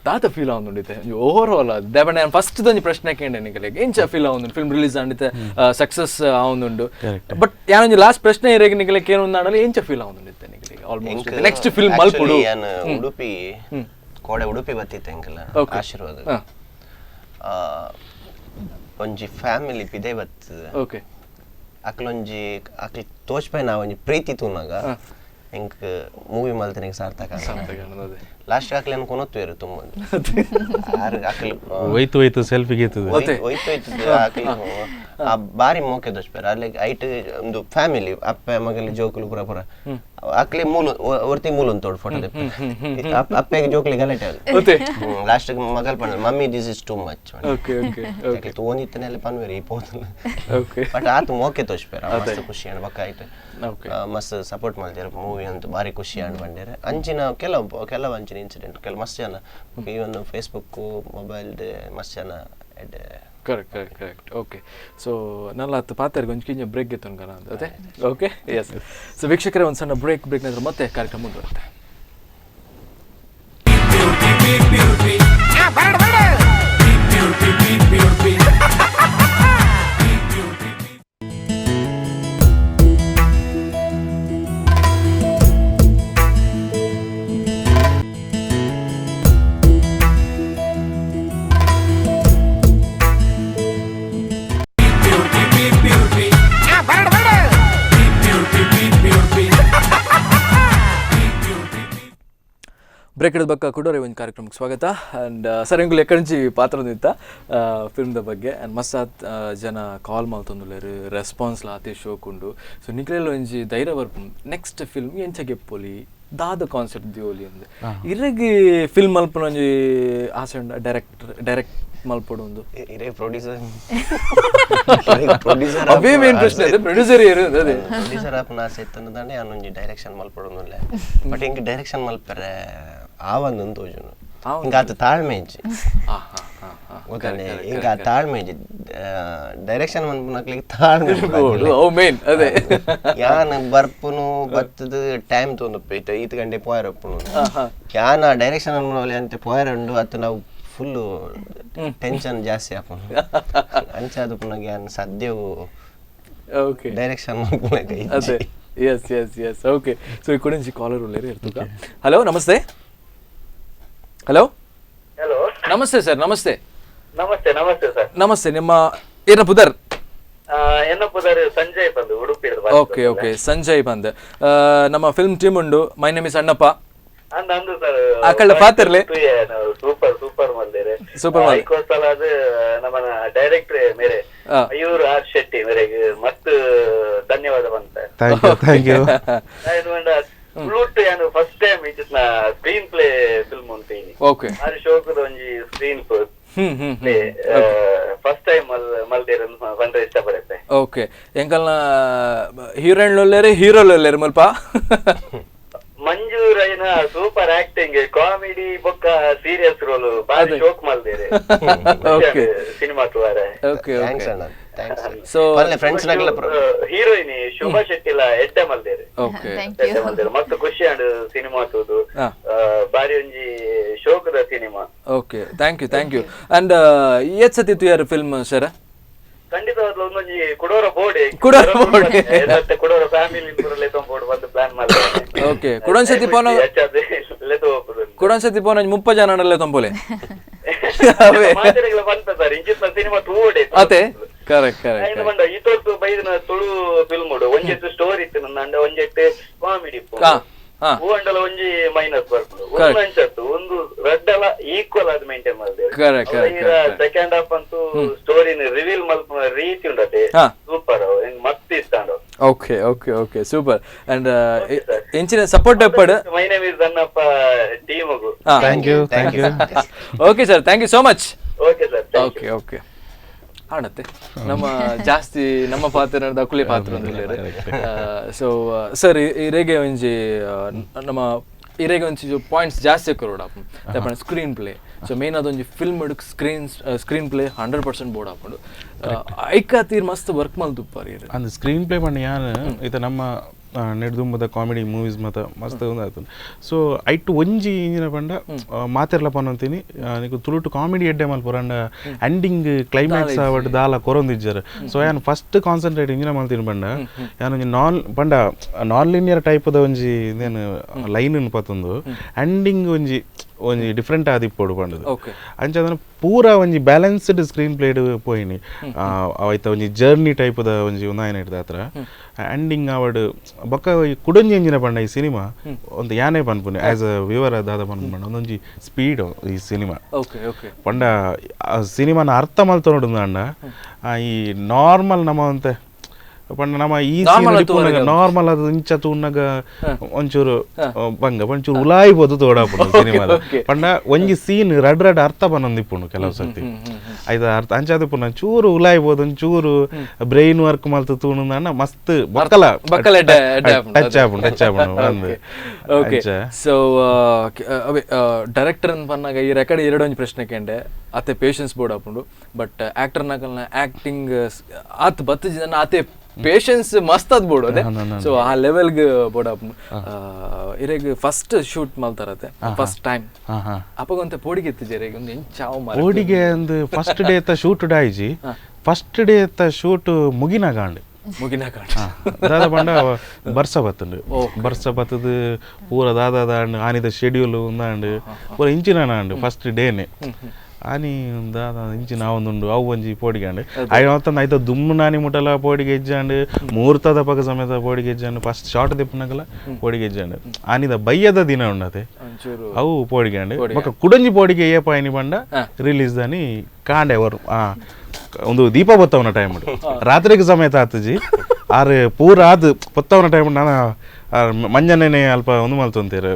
ದಾದ ಫೀಲ್ ಆವೊಂದುಂಡಿತ್ತೆ ಓವರ್ ಆಲ್? ದೇವಣ್ಣ, ನಾನು ಫಸ್ಟ್ ಒಂಜಿ ಪ್ರಶ್ನೆ ಕೇಂಡೆ ನಿಕಲೆಗ್, ಎಂಚ ಫೀಲ್ ಆವೊಂದುಂಡು ಫಿಲ್ಮ್ ರಿಲೀಸ್ ಆಂಡಿತ್ತೆ, ಸಕ್ಸಸ್ ಆವೊಂದುಂಡು? ಬಟ್ ಯಾನೊಂಜಿ ಲಾಸ್ಟ್ ಪ್ರಶ್ನೆ ಇರೆಗ್ ನಿಕಲೆಗ್ ಕೇನೊಂದಾಂಡಲ, ಎಂಚ ಫೀಲ್ ಆವೊಂದುಂಡಿತ್ತೆ ನಿಕಲೆಗ್ almost next film ಮಲ್ಪೊಡು? ಯಾನ್ ಉಡುಪಿ ಕೋಡೆ ಉಡುಪಿ ಬತ್ತಿತ್ತೆ ಎಂಕಲ್ಲ ಆಶೀರ್ವಾದ ಒಂಜಿ ಫ್ಯಾಮಿಲಿ ಪಿದೆ ಬತ್ತದ. ಓಕೆ. ಅಕ್ಲೊಂಜಿ ಅಕ್ಲಿ ತೋಚ್ಪೈ ನಾ ಒಂಜಿ ಪ್ರೀತಿ ತೂನಾಗ ಎಂಕ್ ಮೂವಿ ಮಲ್ತನಿಗೆ ಸಾರ್ಥಕ. ಲಾಸ್ಟ್ ಅಕ್ಲೇನು ಕೊನೊತ್ತುವೇರು ತುಂಬ ಆರು ಅಕ್ಲು ಒಯ್ತು ಒಯ್ತು ಸೆಲ್ಫಿ ಗೀತದೆ. ಒಯ್ತು ಒಯ್ತು ಅಕ್ಲು ಆ ಬಾರಿ ಮೋಕೆ ದೋಚ್ಪೇರು. ಅಲ್ಲಿ ಐಟ್ ಒಂದು ಫ್ಯಾಮಿಲಿ, ಅಪ್ಪೆ ಮಗಲಿ ಜೋಕುಲು ಪೂರ ಪೂರ ಅಕ್ಲಿ ಮೂಲು ಒರ್ತಿ ಮೂಲು ತೋಡು ಫೋಟೋ ಅಪ್ಪೆಗೆ ಜೋಕುಲಿ ಗಲಾಟೆ. ಲಾಸ್ಟ್ ಮಗಲ್ ಪಂಡ, mummy this is too much. Okay okay okay. ತೋನಿತ್ತನೆಲ್ಲ ಪನ್ವೇರಿ ಈ ಪೋತಲ್ಲ. ಓಕೆ. ಬಟ್ ಆತ ಮೋಕೆ ತೋಚ್ಪೇರು, ಮಸ್ತ್ ಖುಷಿ ಅಂಡ್ ಬೊಕ್ಕ ಐಟ್ ಓಕೆ ಮಸ್ತ್ ಸಪೋರ್ಟ್ ಮಾಡ್ತಾರೆ ಮೂವಿ ಅಂತ ಬಾರಿ ಖುಷಿ ಅಂಡ್ ಬಂಡೇರೆ. ಅಂಚಿನ ಕೆಲವು ಕೆಲವು ಅಂಚಿನ ಇನ್ಸಿಡೆಂಟ್ ಕೆಲವು ಮಸ್ತ್ ಜನ even Facebook mobile ಮಸ್ತ್ ಜನ correct correct correct. Okay, so ನಲ್ಲ ಹತ್ತು ಪಾತ್ರೆಗೆ ಒಂಜಿ ಕಿಂಜ ಬ್ರೇಕ್ ಗೆತ್ತೊಂದು ಅಂತ ಅದೇ. Okay, S. So ವೀಕ್ಷಕರೇ, ಒಂದು ಸಣ್ಣ ಬ್ರೇಕ್, ಬ್ರೇಕ್ ನಂತರ ಮತ್ತೆ ಕಾರ್ಯಕ್ರಮ ಮುಂದುವರುತ್ತೆ. ಬ್ರೇಕ್ ಹಿಡಿದ ಕುಡೋರೆ ಒಂದು ಕಾರ್ಯಕ್ರಮಕ್ಕೆ ಸ್ವಾಗತ. ಆ್ಯಂಡ್ ಸರ್, ಎಂಕುಲು ಎಕ್ಕಂಚಿ ಪಾತ್ರ ನಿಂತ ಫಿಲ್ಮ್ದ ಬಗ್ಗೆ ಆ್ಯಂಡ್ ಮಸ್ತ್ ಜನ ಕಾಲ್ ಮಲ್ತೊಂದುಲ್ಲೆರ್, ರೆಸ್ಪಾನ್ಸ್ ಲಾತೆ ಶೋಕುಂಡು. ಸೊ ನಿಕ್ಲೆಲ್ಲ ಒಂಜಿ ಧೈರ್ಯ ಬರ್ಪುಂಡು, ನೆಕ್ಸ್ಟ್ ಫಿಲ್ಮ್ ಎಂಚ ಗೆಪ್ಪೊಲಿ, ದಾದ ಕಾನ್ಸೆಪ್ಟ್ ದಿಯೋಲಿ ಅಂದ್. ಇರೆಗ್ ಫಿಲ್ಮ್ ಮಲ್ಪುನ ಒಂಜಿ ಆಸೆ ಉಂಡು, ಡೈರೆಕ್ಟ್ ಮಲ್ಪೊಡು ಒಂದು? ಇರೇ ಪ್ರೊಡ್ಯೂಸರ್ ಪ್ರೊಡ್ಯೂಸರ್ ಅವೇ ಮೇನ್ ಪ್ರಶ್ನೆ ಅದೇ, ಪ್ರೊಡ್ಯೂಸರ್ ಇರು ಅದೇ. ಪ್ರೊಡ್ಯೂಸರ್ ಆಪುನ ಆಸೆ ಇತ್ತಂದ್ರೆ ಯಾನ್ ಒಂಜಿ ಡೈರೆಕ್ಷನ್ ಮಲ್ಪೊಡು. ಬಟ್ ಇಂಕ್ ಡೈರೆಕ್ಷನ್ ಮಲ್ಪರೆ ಆವಂದು ತೋಜುನು, ಇಂಕ ಆತ ತಾಳ್ಮೆ ಇಜ್ಜಿ ಗೊತ್ತಾನೆ, ಇಂಕ ಆ ತಾಳ್ಮೆ ಇಜ್ಜಿ. ಡೈರೆಕ್ಷನ್ ಮನ್ಪುನಕ್ಲೆಗ್ ತಾಳ್ಮೆ ಮೇನ್ ಅದೇ. ಯಾನ್ ಬರ್ಪುನು ಬತ್ತದ ಟೈಮ್ ತೊಂದು ಇತ್ತ ಈತ್ ಗಂಟೆ ಪೋಯರಪ್ಪುನು, ಯಾನ್ ಆ ಡೈರೆಕ್ಷನ್ ಅನ್ಪುನವಲೆ ಅಂತ ಪೋಯರುಂಡು ಅತ್ತ ನಾವು ಫುಲ್ ಟೆನ್ಷನ್ ಜಾಸ್ತಿ ಆಪುಂಡು. ಅಂಚಾದ ಪುನಗ ಯಾನ್ ಸದ್ಯವು ಓಕೆ ಡೈರೆಕ್ಷನ್ ಮಲ್ಪುನಗ. ಅದೇ, yes yes yes. Okay, so ಈ ಕೂಡ ಕಾಲರ್ ಉಳ್ಳೇರು ಇರ್ತದ. ಹಲೋ, ನಮಸ್ತೆ. ಹಲೋ ಹಲೋ, ನಮಸ್ತೆ ಸರ್. ನಮಸ್ತೆ ನಮಸ್ತೆ ನಮಸ್ತೆ ಸರ್. ನಮಸ್ತೆ. ನಿಮ್ಮ ಏನ ಪುದರ್? ಎನ್ನ ಪುದರ್ ಸಂಜಯ್ ಬಂದು, ಉಡುಪಿ. ಓಕೆ ಓಕೆ, ಸಂಜಯ್ ಬಂದ್. ನಮ್ಮ ಫಿಲ್ಮ್ ಟೀಮ್ ಉಂಡು. My name is Annappa. ಅಂದು ಸರ್ ಅಕಳ್ಳ ಪಾತ್ರಲೆ ಸೂಪರ್ ಸೂಪರ್ ಮಲ್ದೇರೆ ಸೂಪರ್ ಮಲ್ದೆ. ಐಕೋಸಲ ಅದು ನಮ್ಮ ಡೈರೆಕ್ಟರ್ ಮೇರೆ ಮಯೂರ್ ಆರ್ ಶೆಟ್ಟಿ ಮೇರೆಗೆ ಮಸ್ತ್ ಧನ್ಯವಾದ ಬಂತ. Thank you thank you. Flute ಯಾನು ಫಸ್ಟ್ ಟೈಮ್ ಇಚ್ಚಿನ screen play film ಉಂಟು. ಓಕೆ. ಅದು ಶೋಕದ ಒಂಜಿ screen play first time ಮಲ್ದೇರ್ ಬಂದ್ರೆ ಇಷ್ಟಪಡುತ್ತೆ. ಓಕೆ, ಎಂಕಲ್ನ ಹೀರೋಯಿನ್ ಲೊಲ್ಲೇರೆ, ಹೀರೋ ಲೊಲ್ಲೇರು ಮಲ್ಪ? ಮಂಜು ರೈನ super acting, comedy ಬೊಕ್ಕ ಸೀರಿಯಸ್ ರೋಲ್ ಬಾರಿ ಶೋಕ್ ಮಲ್ದೇರೆ ಓಕೆ ಸಿನಿಮಾ ತುವಾರೆ. Okay thanks ಅಣ್ಣ, thanks. So friends ನಗಲ heroine ಶುಭಾ ಶೆಟ್ಟಿಲ ಎಡ್ಡೆ ಮಲ್ದೇರೆ. ಓಕೆ, ಎಡ್ಡೆ ಮಲ್ದೇರೆ, ಮಸ್ತ್ ಖುಷಿ ಆಂಡ್ ಸಿನಿಮಾ ತೂದು, ಬಾರಿ ಒಂಜಿ ಶೋಕದ cinema. Okay, thank you thank you. And ಏತ್ ಸತಿ ತುಯಾರ್ ಫಿಲ್ಮ್ ಸರ್? ಖಂಡಿತವಾಗ್ಲೂ ಒಂದೊಂಜಿ ಕುಡೋರ ಬೋರ್ಡ್ ಕುಡೋರ ಬೋರ್ಡ್ ಮತ್ತೆ ಕುಡೋರ ಫ್ಯಾಮಿಲಿ ಲೆತ್ತೊಂದು ಬೋರ್ಡ್ ಬಂದು ಪ್ಲಾನ್ ಮಾಡ್ತಾರೆ. ಓಕೆ, ಕುಡೊಂದ್ ಸತಿ ಪೋನ ಕುಡೊಂದ್ ಸತಿ ಪೋನ 30 ಜನ ಲೆತ್ತೊಂಪೋಲೆ ಬಂತ ಸರ್ ಇಂಚಿತ್ನ ಸಿನಿಮಾ ತೂಡೆ. ಅತೆ ಕರೆಕ್ಟ್ ಕರೆಕ್ಟ್. ಬಂಡ ಈ ತೋರ್ತು ಬೈದಿನ ತುಳು ಫಿಲ್ಮ್ ಉಡು ಒಂಜೆಟ್ಟು ಸ್ಟೋರಿ ಇತ್ತು ನನ್ನ ಅಂಡ, ಒಂಜೆಟ್ಟು ಕಾಮಿಡಿ ಹೂ ಅಂಡಲ ಒಂಜಿ ಮೈನಸ್ ಬರ್ಪುಂಡು, ಒಂದು ಅಂಚತ್ತು ಒಂದು ರಡ್ಡಲ ಈಕ್ವಲ್ ಆದ್ ಮೇಂಟೈನ್ ಮಾಡಿದೆ. Correct correct. Second half ಅಂತೂ ಸ್ಟೋರಿನ ರಿವೀಲ್ ಮಲ್ಪುನ ರೀತಿ ಉಂಡತೆ ಸೂಪರ್, ಮಸ್ತ್ ಇಷ್ಟ. Okay okay okay, super. And ಎಂಚಿನ ಸಪೋರ್ಟ್ ಎಪ್ಪಡ್? My name is Annappa ಟೀಮಗು. Thank you thank you. Okay sir, thank you so much. Okay sir. Okay okay. ಆಣತ್ತೆ ನಮ್ಮ ಜಾಸ್ತಿ ನಮ್ಮ ಪಾತ್ರ ಅಕುಲೆ ಪಾತ್ರ. ಸೊ ಸರ್, ಇರೆಗೆ ಒಂಜಿ ನಮ್ಮ ಇರೆಗೆ ಒಂಚಿ ಪಾಯಿಂಟ್ಸ್ ಜಾಸ್ತಿ ಕೊರೋಡ ದಾಪಣ screen play. So main ಅದೊಂಜಿ film screen play 100% board ಹಾಕೊಂಡು ಐಕಾತೀರ್ ಮಸ್ತ್ ವರ್ಕ್ ಮಲ್ದುಪ್ಪಾರಿ. ಅಂದ್ ಸ್ಕ್ರೀನ್ ಪ್ಲೇ ಪಂಡ ಯಾನ್ ಇತ್ತ ನಮ್ಮ ನೆಡ್ದುಂಬದ ಕಾಮಿಡಿ ಮೂವೀಸ್ ಮತ ಮಸ್ತ್ ಉಂದಾತು. ಸೊ ಐಟ್ ಒಂಜಿ ಇಂಜಿನ ಪಂಡ ಮಾತೆರ್ಲ ಪನೊಂತೀನಿ ನಿಕು ತುಳುಟು ಕಾಮಿಡಿ ಎಡ್ಡೆ ಮಲ್ಪುರಂಡ ಎಂಡಿಂಗ್ ಕ್ಲೈಮ್ಯಾಕ್ಸ್ ಆವಡ್ ದಾಲ ಕೊರೊಂದಿಜ್ಜರ್. ಸೊ ಯಾನ್ ಫಸ್ಟ್ ಕಾನ್ಸಂಟ್ರೇಟ್ ಇಂಜಿನ ಮಲ್ತೀನಿ ಪಂಡ ಯಾನ್ ಒಂಜಿ ನಾನ್ ಪಂಡ ನಾನ್ ಲೀನಿಯರ್ ಟೈಪದ ಒಂಜಿ ಇದೇನು ಲೈನ್ ಪತ್ತೊಂದು ಎಂಡಿಂಗ್ ಒಂಜಿ ಒಂಜಿ ಡಿಫ್ರೆಂಟ್ ಆದಿಪ್ಪೊಡು ಪಂಡದು. ಅಂಚ ಅದನ್ನ ಪೂರ ಒಂಜಿ balanced screen played ಪೋಯಿನಿ ಅವಾಯ್ತ ಒಂಜಿ ಜರ್ನಿ ಟೈಪದ ಒಂಜಿ ಉಂದಾಯನ ಇಡ್ದ ಹತ್ರ ಎಂಡಿಂಗ್ ಆವಡ್ ಬೊಕ್ಕ ಕುಡೊಂಜಿ ಎಂಜಿನ ಪಂಡ ಈ ಸಿನಿಮಾ ಒಂದು ಯಾನೇ ಪನ್ಪುನಿ ಆಸ್ ಅ ವಿವರ ದಾದ ಪನ್ಪುಂಡ ಒಂದೊಂಜಿ ಸ್ಪೀಡ್ ಈ ಸಿನಿಮಾ. ಪಂಡ ಆ ಸಿನಿಮಾನ ಅರ್ಥ ಮಲ್ತೊಂಡು ಅಂಡ ಈ ನಾರ್ಮಲ್ ನಮ್ಮ ಅಂತೆ ಪಂಡ ನಮ್ಮ ಈ ನಾರ್ಮಲ್ ಅದು ಇಂಚ ತೂನಗ ಒಂಚೂರು ಬಂಗ ಒಂಚೂರು ಉಲಾಯ್ಬೋದು ತೋಡಾಪುಂಡು ಸಿನಿಮಾ. ಪಂಡ ಒಂಜಿ ಸೀನ್ ರಡ್ ರಡ್ ಅರ್ಥ ಪನ್ನೊಂದಿಪ್ಪುಂಡು ಕೆಲವು ಸರ್ತಿ ಐದ ಅರ್ಥ ಅಂಚಾದಿಪ್ಪುಂಡು ಒಂಚೂರು ಉಲಾಯ್ಬೋದು ಒಂಚೂರು ಬ್ರೈನ್ ವರ್ಕ್ ಮಲ್ತು ತೂಣುಂದಣ್ಣ ಮಸ್ತ್ ಬಕ್ಕಲ ಟಚ್ ಆಪುಂಡು ಟಚ್ ಆಪುಂಡು. Okay, so director ಪನ್ನಾಗ ಈ ರೆಕಾರ್ಡ್ ಎರಡೊಂಜಿ ಪ್ರಶ್ನೆ ಕೇಂಡೆ ಆತೆ ಪೇಷನ್ಸ್ ಬೋರ್ಡ್ ಆಪುಂಡು ಬಟ್ ಆಕ್ಟರ್ ನಕಲ್ನ ಆಕ್ಟಿಂಗ್ ಆತ್ ಬತ್ತು ಜನ ಆತೆ ಪೇಷನ್ಸ್ ಮಸ್ತ್ ಅದ್ ಬೋರ್ಡ್ ಅದೇ. ಸೊ ಆ ಲೆವೆಲ್ಗೆ ಬೋರ್ಡ್ ಆಪುಂಡು. ಇರೆಗ್ ಫಸ್ಟ್ ಶೂಟ್ ಮಲ್ತಾರತೆ ಫಸ್ಟ್ ಟೈಮ್ ಅಪ್ಪಗೊಂತೆ ಪೋಡಿಗೆ ಎತ್ತಿಜೆರೆಗ್ ಒಂದು ಎಂಚಾವ್ ಮಾರ ಪೋಡಿಗೆ ಒಂದು ಫಸ್ಟ್ ಡೇ ತ ಶೂಟ್ ಡಾಯ್ಜಿ ಫಸ್ಟ್ ಡೇ ತ ಶೂಟ್ ಮುಗಿನ ಗಾಂಡ್ ಮುಗಿನ ಗಾಂಡ್ ದಾದ ಪಂಡ ಬರ್ಸ ಬತ್ತುಂಡು ಬರ್ಸ ಬತ್ತದು ಪೂರ ದಾದ ದಾಂಡ್ ಆನಿದ ಶೆಡ್ಯೂಲ್ ಉಂದಾಂಡ್ ಪೂರ ಇಂಚಿನ ಆಂಡ್ ಫಸ್ಟ್ ಡೇನೆ ಆನಿ ದಾದ ಇಂಚಿನ ಒಂದುಂಡು ಅವು ಒಂಜಿ ಪೋಡಿಗೆ ಆಯ್ತು ಆಯ್ತು ದುಮ್ಮು ನಾನಿ ಮುಟಲ ಪೋಡಿಗೆ ಹೆಜ್ಜಾಂಡ್ ಮುಹೂರ್ತದ ಪಕ್ಕ ಸಮೇತ ಪೋಡಿಗೆ ಹೆಜ್ಜಾಂಡ್ ಫಸ್ಟ್ ಶಾರ್ಟ್ ದಿಪ್ಪನಗಲ ಪೋಡಿಗೆ ಹೆಜ್ಜಾಂಡ್ ಆನಿದ ಬಯ್ಯದ ದಿನ ಉಂಡತೆ ಅವು ಪೋಡಿಗೆ ಅಂಡ್ ಬೊಕ್ಕ ಕುಡಂಜಿ ಪೋಡಿಗೆ ಏಪ ಆಯ್ನಿ ಪಂಡ ರಿಲೀಸ್ ದಾನಿ ಕಾಂಡೆ ಅವರು ಒಂದು ದೀಪ ಬತ್ತವನ ಟೈಮ್ ರಾತ್ರಿಗೆ ಸಮೇತ ಆತಜಿ ಆರು ಪೂರ ಅದು ಪೊತ್ತವನ ಟೈಮ್ ನಾನು ಮಂಜನೇ ಅಲ್ಪ ಒಂದು ಮಲ್ತೊಂತೀರು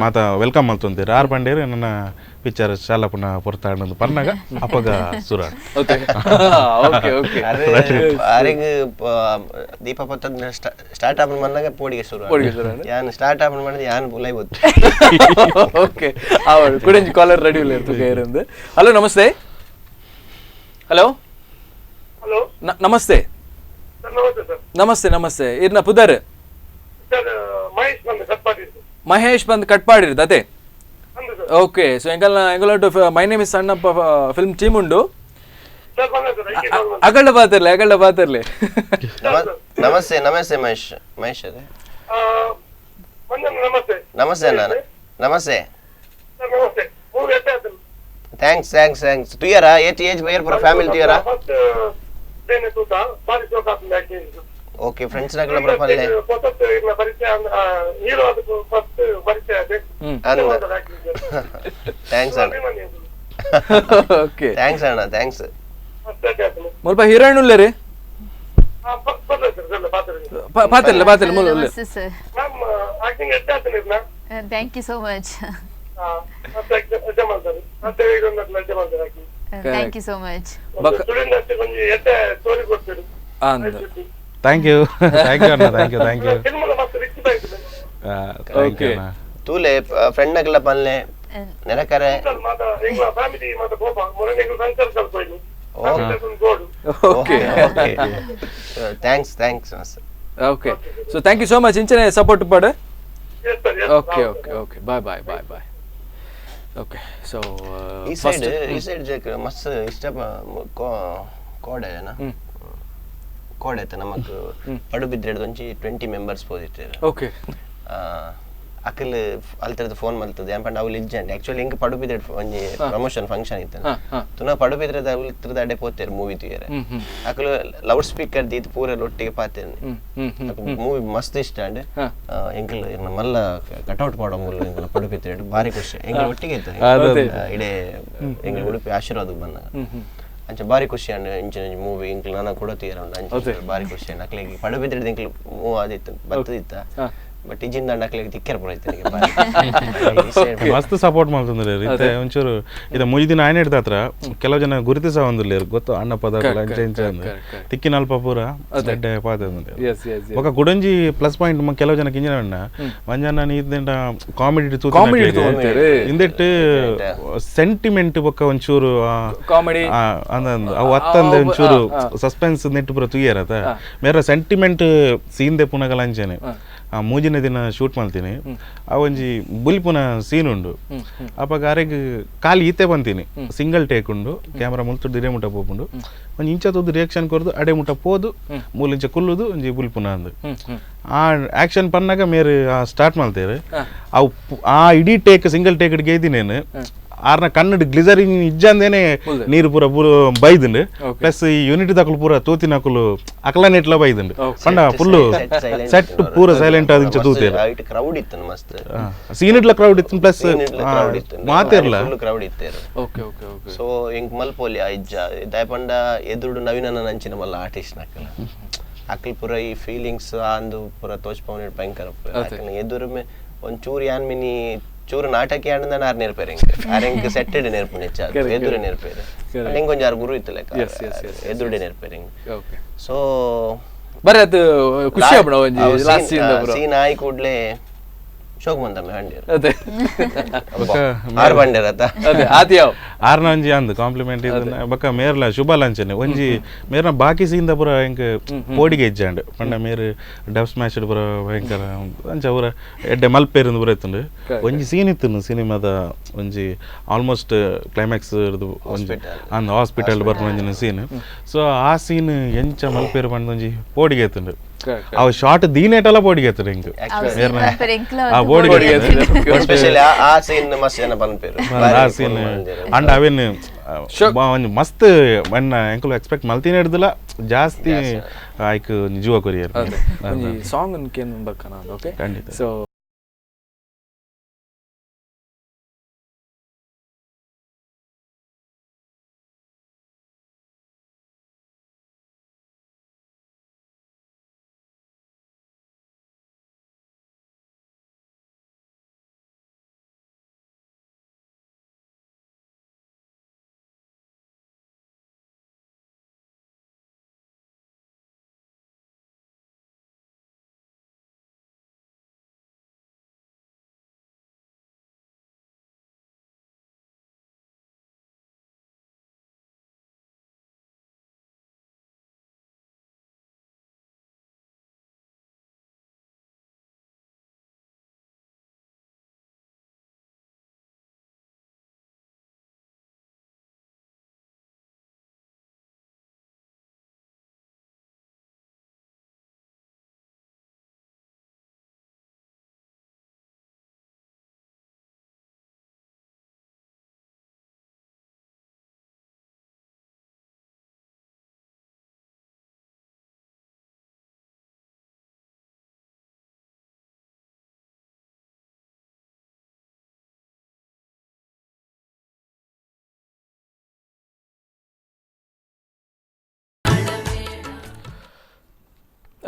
ಮಾತ welcome ಮಲ್ತೊಂತೀರು ಆರು ಪಂಡೇರು ನನ್ನ ಪಿಕ್ಚರ್ ಶಾಲ ಪುನಃ ಪೊರ್ತಾಂಡ್ ಪನ್ನಾಗ ಅಪಗ ಸುರ. ಅರೆಗ್ ದೀಪ ಪತ್ತದ ಸ್ಟಾರ್ಟ್ ಆಪನ್ ಮನ್ನಾಗ ಪೋಡಿಗೆ ಶುರು ಯಾನ್ ಸ್ಟಾರ್ಟ್ ಆಪನ್ ಮಾಡಿದ ಯಾನ್ ಬುಲೈ ಬತ್ತು. ಓಕೆ, ಅವಳು ಕುಡಂಜಿ ಕಾಲರ್ ರೆಡಿ ಇಲ್ಲ ಇರ್ತದೆ. ಹಲೋ ನಮಸ್ತೆ. ಹಲೋ ಹಲೋ ನಮಸ್ತೆ. ನಮಸ್ತೆ ನಮಸ್ತೆ. ಇರ್ನ ಪುದರ್ ಮಹೇಶ್ ಬಂದ್ ಕಟ್ಪಾಡಿರ್ ಅದೇ. ಓಕೆ, ಸೊ ಎಂಗಲ್ನ ಎಂಗಲೊಟ್ಟು my name is Sannappa film team ಉಂಡು. ಅಗಳ್ಳ ಬಾತಿರ್ಲಿ ಅಗಳ್ಳ ಬಾತಿರ್ಲಿ. ನಮಸ್ತೆ ನಮಸ್ತೆ ಮಹೇಶ್. ಮಹೇಶ್ ಅದೇ ನಮಸ್ತೆ ಅಣ್ಣ. ನಮಸ್ತೆ. Thanks thanks thanks. ತುಯರಾ eight age Bayer ಪುರ ಫ್ಯಾಮಿಲಿ ತುಯರಾ? ಓಕೆ, ಫ್ರೆಂಡ್ಸ್ ನಗಳ ಪ್ರೊಫೈಲ್ thanks ಅಣ್ಣ. ಓಕೆ thanks ಅಣ್ಣ thanks. ಮುಲ್ಪ ಹೀರೋಯಿನ್ ಉಲ್ಲೇರಿ ಪಾತಿರ್ಲೆ ಪಾತಿರ್ಲೆ ಮುಲ್ಲ ಉಲ್ಲೆ. Thank you so much. Thank you so much. Thank you thank you ಅಣ್ಣ. Thank you thank you. Okay ತೂಲೆ friend ನಗಲ ಪನ್ಲೆ ನೆರಕರೆ. Okay okay thanks thanks. Okay, so thank you so much. ಇಂಚನೆ support ಪಾಡು. Okay okay okay bye bye bye bye. Okay, so ಈ side Jake ಮಸ್ತ್ ಇಷ್ಟ ಕೋಡೆ ಏನಾ ಕೋಡೆ ಆಯ್ತು ನಮಕ್ ಪಡುಬಿದ್ರೆ ಒಂಜಿ 20 ಮೆಂಬರ್ಸ್ ಪೋದಿತ್ತೇರು. ಓಕೆ, ಅಕಲ್ ಅಲ್ತರದ ಫೋನ್ ಮಲ್ತದೆ ಏನ್ ಪಂಡ ಅವ್ಲು ಇಜ್ಜಂಡ್ ಆಕ್ಚುಲಿ ಇಂಕ್ ಪಡುಬಿದ್ರೆ ಒಂಜಿ ಪ್ರಮೋಷನ್ ಫಂಕ್ಷನ್ ಇತ್ತು ತುನ ಪಡುಬಿದ್ರೆ ಅಲ್ತರದ ಅಡೆ ಪೋತೇರು ಮೂವಿ ತುಯರೆ. ಅಕಲ್ ಲೌಡ್ ಸ್ಪೀಕರ್ ದೀತ್ ಪೂರ ಒಟ್ಟಿಗೆ ಪಾತೇರು. ಮೂವಿ ಮಸ್ತ್ ಇಷ್ಟ ಅಂಡ್ ಎಂಕಲ್ ಮಲ್ಲ ಕಟ್ಔಟ್ ಪಾಡೋ ಮೂಲ ಎಂಕಲ್ ಪಡುಬಿದ್ರೆ ಭಾರಿ ಖುಷಿ ಎಂಕಲ್ ಒಟ್ಟಿಗೆ ಇತ್ತು ಇಡೇ ಎಂಕಲ್ ಉಡುಪಿ ಆಶೀರ್ವಾದಕ್ಕೆ ಬಂದಾಗ ಅಂಚ ಭಾರಿ ಖುಷಿ ಅಂಡ್ ಇಂಚಿನ ಮೂವಿ ಇಂಕಲ್ ನನ್ನ ಕೂಡ ತೀರ ಉಂಟು ಅಂಚ ಭಾರಿ ಖುಷಿ ಅಂಡ್ ಅಕ್ಲಿಗೆ ಪಡುಬಿದ್ರೆ ಎಂಕಲ್ ಮೂವ್ ಆದಿತ್ತು ಬತ್ತದಿತ್ತ But ಇಜಿಂದ ಅಕ್ಲೆಗ್ ತಿಕ್ಕೆರ್ ಪೂರ ಇತ್ತೆ. ಮಸ್ತ್ ಸಪೋರ್ಟ್ ಮಲ್ತೊಂದುಲ್ಲೆರ್ ಇತ್ತೆ ಒಂಚೂರು ಇತ್ತೆ ಮೂಜಿ ದಿನ ಆಯ್ನೆಡ್ದ್ ಹತ್ರ ಕೆಲವು ಜನ ಗುರುತಿಸ ಒಂದುಲ್ಲೆರ್ ಗೊತ್ತು ಅಣ್ಣಪ್ಪದ ಅಂಚ ಇಂಚ ಅಂದ್ ತಿಕ್ಕಿನಲ್ಪ ಪೂರ ಎಡ್ಡೆ ಪಾತೆರೊಂದುಲ್ಲೆರ್. ಬೊಕ ಕುಡೊಂಜಿ ಪ್ಲಸ್ ಪಾಯಿಂಟ್ ಕೆಲವು ಜನ ಕಿಂಜನ ಅಣ್ಣ ಮಂಜಣ್ಣ ಇದ್ದಂಡ ಕಾಮಿಡಿ ಕಾಮಿಡಿ ಇಂದೆಟ್ ಸೆಂಟಿಮೆಂಟ್ ಬೊಕ್ಕ ಒಂಚೂರು ಕಾಮಿಡಿ ಅಂದ ಅವು ಅತ್ತಂದೆ ಒಂಚೂರು ಸಸ್ಪೆನ್ಸ್ ನೆಟ್ ಪೂರ ತೂಯರತ ಮೇರ ಸೆಂಟಿಮೆಂಟ್ ಸೀನ್ ದೆಪ್ಪುನಗಲ ಅಂಚನೆ ಆ ಮೂಜಿನ ದಿನ ಶೂಟ್ ಮಾಡ್ತೀನಿ ಆ ಒಂಜಿ ಬುಲ್ಪುನ ಸೀನ್ ಉಂಡು ಅಪಗ ಅರೆಗ್ ಖಾಲಿ ಈತೆ ಬಂತೀನಿ ಸಿಂಗಲ್ ಟೇಕ್ ಉಂಡು ಕ್ಯಾಮ್ರಾ ಮುಲ್ತು ದಿಡೆ ಮುಟ್ಟ ಪೋಪುಂಡು ಒಂಜಿ ಇಂಚ ತೂದು ರಿಯಾಕ್ಷನ್ ಕೊರ್ದು ಅಡೆ ಮುಟ್ಟ ಪೋದು ಮೂಲಿಂಚ ಕುಲ್ಲುದು ಒಂಜಿ ಬುಲ್ಪುನ ಅಂದು ಆ ಆಕ್ಷನ್ ಪನ್ನಾಗ ಮೇರು ಸ್ಟಾರ್ಟ್ ಮಾಡ್ತೇವೆ ಅವು ಆ ಇಡೀ take single take ಗೇದಿನೇನು ಆರ್ನ ಕನ್ನಡ ಗ್ಲಿಸರಿನ್ ಇಜ್ಜಂದೇನೆ ನೀರು ಪೂರ ಪೂರ ಬೈದುಂಡು ಪ್ಲಸ್ ಈ ಯೂನಿಟ್ ದಕಲು ಪೂರ ತೂತಿನಕುಲು ಅಕಲ ನೆಟ್ಲ ಬೈದುಂಡು ಪಂಡ ಫುಲ್ ಸೆಟ್ ಪೂರ ಸೈಲೆಂಟ್ ಆದಿಂಚ ತೂತೇರು ಕ್ರೌಡ್ ಇತ್ತು ಮಸ್ತ್ ಸೀನ್ ಇಟ್ಲ ಕ್ರೌಡ್ ಇತ್ತು ಪ್ಲಸ್ ಮಾತಿರ್ಲ ಫುಲ್ ಕ್ರೌಡ್ ಇತ್ತೇರು. Okay okay okay. So ಎಂಕ್ ಮಲ್ಪೋಲಿ ಆ ಇಜ್ಜ ದಾಯಪಂಡ ಎದುರುಡು ನವೀನನ ನಂಚಿನ ಮಲ್ಲ ಆರ್ಟಿಸ್ಟ್ ನಕಲ ಅಕಲ್ ಪೂರ ಈ ಫೀಲಿಂಗ್ಸ್ ಅಂದು ಪೂರ ತೋಚ್ಪವನ ಭಯಂಕರ ಎದುರುಮೆ ಒಂಚೂರು ಯಾನ್ ಮಿನಿ ಚೂರು ನಾಟಕ ಆಂಡ ಆರ್ ನೇರ್ಪೇರು ಎಂಕ್ ಆರ್ ಎಂಕ್ ಸೆಟ್ಟೆಡ್ ನೇರ್ಪುಂಡು ಹೆಚ್ಚ ಎದುರು ನೇರ್ಪೇರು ಎಂಕ್ ಒಂಜಿ ಆರ್ ಗುರು ಇತ್ತು ಲೆಕ್ಕ ಎದುರುಡೆ ನೇರ್ಪೇರು ಎಂಕ್. ಸೊ ಬರೀ ಅದು ಖುಷಿ ಆಪುಂಡು ಒಂಜಿ last scene scene ಆಯಿ ಕೂಡ್ಲೆ ಶೋಕ್ ಬಂದಮ್ಮೆ ಹಂಡೇರು ಅದೇ ಆರ್ ಬಂಡೇರ್ ಅತ್ತ ಅದೇ ಆತಿ ಯಾವ ಆರ್ನ ಒಂಜಿ ಅಂದ್ ಕಾಂಪ್ಲಿಮೆಂಟ್ ಇದನ್ನ ಬೊಕ್ಕ ಮೇರ್ಲ ಶುಭ ಲಂಚನೆ ಒಂಜಿ ಮೇರ್ನ ಬಾಕಿ ಸೀನ್ ಪೂರ ಎಂಕ್ ಪೋಡಿಗೆ ಇಜ್ಜಾಂಡ್ ಪಂಡ ಮೇರ್ ಡಬ್ ಸ್ಮ್ಯಾಶ್ ಪೂರ ಭಯಂಕರ ಅಂಚ ಪೂರ ಎಡ್ಡೆ ಮಲ್ಪೇರಿಂದು ಪೂರ ಇತ್ತುಂಡು ಒಂಜಿ ಸೀನ್ ಇತ್ತು ಸಿನಿಮಾದ ಒಂಜಿ ಆಲ್ಮೋಸ್ಟ್ ಕ್ಲೈಮ್ಯಾಕ್ಸ್ ಒಂಜಿ ಅಂದ್ ಹಾಸ್ಪಿಟಲ್ ಬರ್ಪುನ ಒಂಜಿನ ಸೀನ್. ಸೊ ಆ ಸೀನ್ ಎಂಚ ಮಲ್ಪೇರು ಪಂಡ ಒಂಜಿ ಪೋಡಿಗೆ ಇತ್ತುಂಡು ಅವು ಶಾರ್ಟ್ ದೀನೇಟಲ ಪೋಡಿಗೆ ಇತ್ತು ಎಂಕ್ ಆ ಬೋಡಿಗೆ ಸ್ಪೆಷಲಿ ಆ ಸೀನ್ ಮಸ್ತ್ ಜನ ಪನ್ಪೇರು ಆ ಸೀನ್ ಅಂಡ್ ಅವೇನ್ ಒಂಜಿ ಮಸ್ತ್ ಮನ್ನ ಎಂಕುಲು ಎಕ್ಸ್ಪೆಕ್ಟ್ ಮಲ್ತಿನ ಹಿಡ್ದಿಲ್ಲ ಜಾಸ್ತಿ ಆಯ್ಕ್ ಜೀವ ಕೊರಿಯರ್ ಒಂಜಿ ಸಾಂಗ್ ಅನ್ ಕೇನ್ ಬಕ್ಕನ ಓಕೆ ಖಂಡಿತ. ಸೊ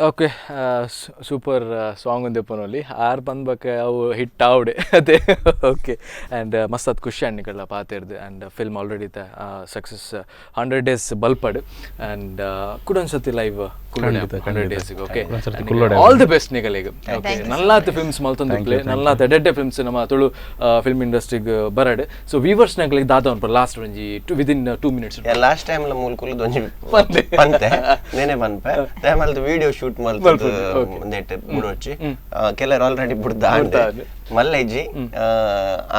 okay super song ಒಂದು ಪನೊಲಿ ಆರ್ ಬಂದ್ಬಕ ಅವು ಹಿಟ್ ಆವಡೆ ಅದೇ ಓಕೆ ಆ್ಯಂಡ್ ಮಸ್ತ್ ಅದು ಖುಷಿ ಅಣ್ಣಿಕಲ್ಲ ಪಾತಿರ್ದು and film already success 100 days ಬಲ್ಪಡ್ and ಕುಡೊಂದ್ಸತಿ live 100 ಡೇಸ್ಗೆ okay all the best ನಿಗಲಿಗೆ okay ನಲ್ಲಾತ್ films ಮಲ್ತೊಂದು play ನಲ್ಲಾತ್ ಎಡೆಡ್ಡೆ films ನಮ್ಮ ತುಳು ಫಿಲ್ಮ್ ಇಂಡಸ್ಟ್ರಿಗೆ ಬರಡ್ ಸೊ ವೀವರ್ಸ್ ನಗಲಿಗೆ ದಾದ ಉಂಟು ಲಾಸ್ಟ್ ಒಂಜಿ within 2 minutes last time ಮೂಲಕುಲು ಒಂಜಿ ಪಂತೆ ನೇನೆ ಪನ್ಪೆ ಟೈಮಲ್ದು ವಿಡಿಯೋ ಶೂಟ್ ಮಲ್ತದ್ದು ಒಂದೆಟ್ ಬುಡೊಚ್ಚಿ ಕೆಲವರು ಆಲ್ರೆಡಿ ಬುಡ್ದ ಆಂಡ ಮಲ್ಲೆಜ್ಜಿ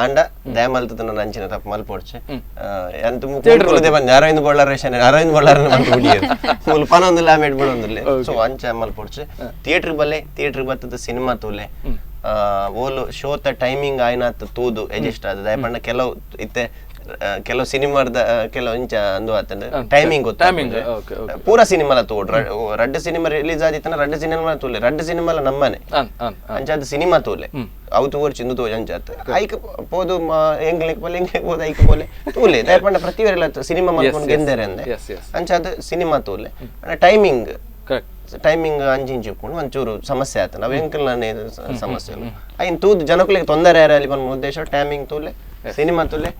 ಆಂಡ ದಯ ಮಲ್ತದ ನಂಚಿನ ತಪ್ಪು ಮಲ್ಪೊಡ್ಚಿ ಎಂತ ಮುಕುಲುದೆ ಬಂದು ಅರವಿಂದ್ ಬಳ್ಳಾರ ಅರವಿಂದ್ ಬಳ್ಳಾರ ಮಂತ್ ಬಿಡಿಯರು ಮೂಲು ಪನೊಂದುಲ್ಲ ಆಮೇಲೆ ಬಿಡೊಂದುಲ್ಲೆ ಸೊ ಅಂಚ ಮಲ್ಪೊಡ್ಚಿ ಥಿಯೇಟರ್ ಬಲ್ಲೆ ಥಿಯೇಟರ್ ಬತ್ತದ ಸಿನಿಮಾ ತೂಲೆ ಓಲು ಶೋತ ಟೈಮಿಂಗ್ ಆಯ್ನಾತ್ ತೂದು ಅಡ್ಜಸ್ಟ್ ಆದ ದಯಪಂಡ ಕೆಲವು ಇತ್ತೆ ಕೆಲವು ಸಿನಿಮಾದ ಕೆಲವು ಇಂಚ ಅಂದು ಆತಂಡ ಟೈಮಿಂಗ್ ಗೊತ್ತ ಪೂರಾ ಸಿನಿಮಾಲ ತೋಡ್ ರಡ್ಡ್ ಸಿನಿಮಾ ರಿಲೀಸ್ ಆದಿತ್ತನ ರಡ್ಡ್ ಸಿನಿಮಾ ತೂಲೆ ರಡ್ಡ್ ಸಿನಿಮಾಲ ನಮ್ಮನೆ ಅಂಚಾದ ಸಿನಿಮಾ ತೂಲೆ ಅವು ತೋರ್ ಚಿಂದು ತೋಜ್ ಅಂಚಾತ್ ಐಕ್ ಪೋದು ಎಂಗ್ಲಿಕ್ ಪೋಲೆ ಎಂಗ್ಲಿಕ್ ಪೋದು ಐಕ್ ಪೋಲೆ ತೂಲೆ ದಯಪಂಡ ಪ್ರತಿವೇರೆಲ್ಲ ಸಿನಿಮಾ ಮಲ್ಕೊಂಡು ಗೆಂದರೆ ಅಂದೆ ಅಂಚಾದ ಸಿನಿಮಾ ತೂಲೆ ಟೈಮಿಂಗ್ ಟೈಮಿಂಗ್ ಅಂಚಿಂಚಿ ಉಪ್ಪುಂಡು, ಒಂಚೂರು ಸಮಸ್ಯೆ ಆತಂಡ ಅವು ಎಂಕಲ್ನ ಸಮಸ್ಯೆ. ಐನ್ ತೂದು ಜನಕುಲೆಗ್ ತೊಂದರೆ ಆರಲ್ಲಿ ಪನ್ಪುನ ಉದ್ದೇಶ ಟೈಮಿಂಗ್ ತೂಲೆ, ಸಿನಿಮಾ ತೂಲೆ.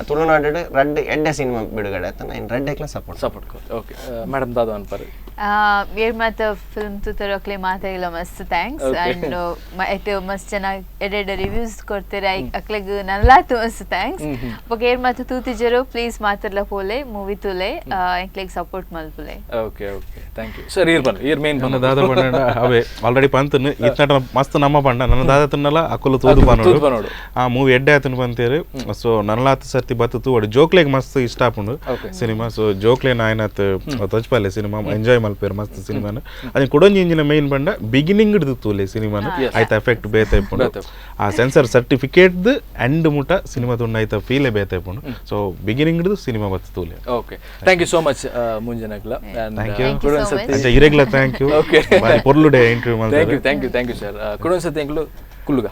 ತುಳುನಾಡು ರಡ್ಡ್ ಎಡ್ಡೆ ಸಿನಿಮಾ ಬಿಡುಗಡೆ ಆತಂಡ ಐನ್ ರಡ್ಡೆಕ್ಲ ಸಪೋರ್ಟ್ ಸಪೋರ್ಟ್. ಓಕೆ ಮೇಡಮ್, ದಾದ ಅನ್ಪಾರೆ? ಏರ್ ಮಾತ ಫಿಲ್ಮ್ ತೂತರಕ್ಲೆ ಮಾತಾಗಿಲ್ಲ ಮಸ್ತ್ thanks. And ಐಟ್ ಮಸ್ತ್ ಜನ ಎಡೆಡ್ ರಿವ್ಯೂಸ್ ಕೊಡ್ತಾರೆ, ಅಕ್ಲೆಗ್ ನಲ್ಲಾತ್ ಮಸ್ತ್ thanks. ಬೊಕ ಏರ್ ಮಾತ ತೂತಿಜರು ಪ್ಲೀಸ್ ಮಾತಾಡ್ಲ ಪೋಲೆ, ಮೂವಿ ತೂಲೆ, ಎಂಕ್ಲೆಗ್ ಸಪೋರ್ಟ್ ಮಲ್ಪುಲೆ. Okay okay, thank you sir. ಈರ್ ಬನ್ ಈರ್ ಮೇನ್ ನನ್ನ ದಾದ ಪಂಡ, ಅವೇ ಆಲ್ರೆಡಿ ಪಂತನು ಇತ್ನಟ ಮಸ್ತ್ ನಮ್ಮ ಪಂಡ ನನ್ನ ದಾದ ತಿನ್ನಲ ಅಕುಲು ತೂದು ಪನೋಡು, ಆ ಮೂವಿ ಎಡ್ಡೆ ಆತನು ಪಂತೇರು. ಸೊ ನನ್ನಲಾತ್ ಸರ್ತಿ ಬತ್ತು ತೂವಡು, ಜೋಕ್ಲೆಗ್ ಮಸ್ತ್ ಇಷ್ಟ ಆಪುಂಡು ಸಿನಿಮಾ. ಸೊ ಜೋಕ್ಲೆ ನಾಯನಾತ್ ತೊಜ್ಪಾಲೆ ಸಿನಿಮಾ ಎಂಜಾಯ್ ಮಲ್ಪೇರು ಮಸ್ತ್ ಸಿನಿಮಾನ. ಅದನ್ನ ಕುಡೊಂಜಿ ಇಂಜಿನ ಮೇನ್ ಪಂಡ ಬಿಗಿನಿಂಗ್ ತೂಲೆ ಸಿನಿಮಾನ, ಆಯ್ತ ಎಫೆಕ್ಟ್ ಬೇತೆ ಇಪ್ಪುಂಡು. ಆ ಸೆನ್ಸರ್ ಸರ್ಟಿಫಿಕೇಟ್ ಎಂಡ್ ಮುಟ ಸಿನಿಮಾ ತುಂಡ ಆಯ್ತ ಫೀಲೇ ಬೇತೆ ಇಪ್ಪುಂಡು. ಸೊ ಬಿಗಿನಿಂಗ್ ಸಿನಿಮಾ ಬತ್ತು ತೂಲೆ. Okay, thank you so much ಮುಂಜನಗ್ಲ. Thank you. ಅಂಚ ಇರೆಗ್ಲ thank you. Okay, ಬಾರಿ ಪೊರ್ಲುಡೆ ಇಂಟರ್ವ್ಯೂ ಮಲ್ತಾರೆ. Thank you thank you thank you sir. ಕುಡೊಂಜಿ ಎಂಕ್ಲು ಕುಲ್ಲುಗ.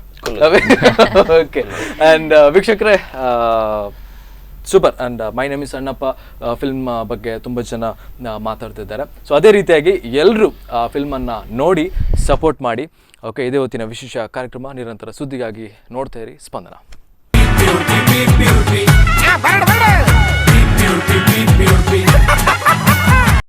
ಓಕೆ ಆ್ಯಂಡ್ ವೀಕ್ಷಕರೇ, Super and my name is Annappa film ಬಗ್ಗೆ ತುಂಬ ಜನ ಮಾತಾಡ್ತಿದ್ದಾರೆ. ಸೊ ಅದೇ ರೀತಿಯಾಗಿ ಎಲ್ಲರೂ ಆ ಫಿಲ್ಮನ್ನು ನೋಡಿ ಸಪೋರ್ಟ್ ಮಾಡಿ. ಓಕೆ, ಇದೇ ಹೊತ್ತಿನ ವಿಶೇಷ ಕಾರ್ಯಕ್ರಮ. ನಿರಂತರ ಸುದ್ದಿಗಾಗಿ ನೋಡ್ತಾ ಇರಿ ಸ್ಪಂದನ. Beauty.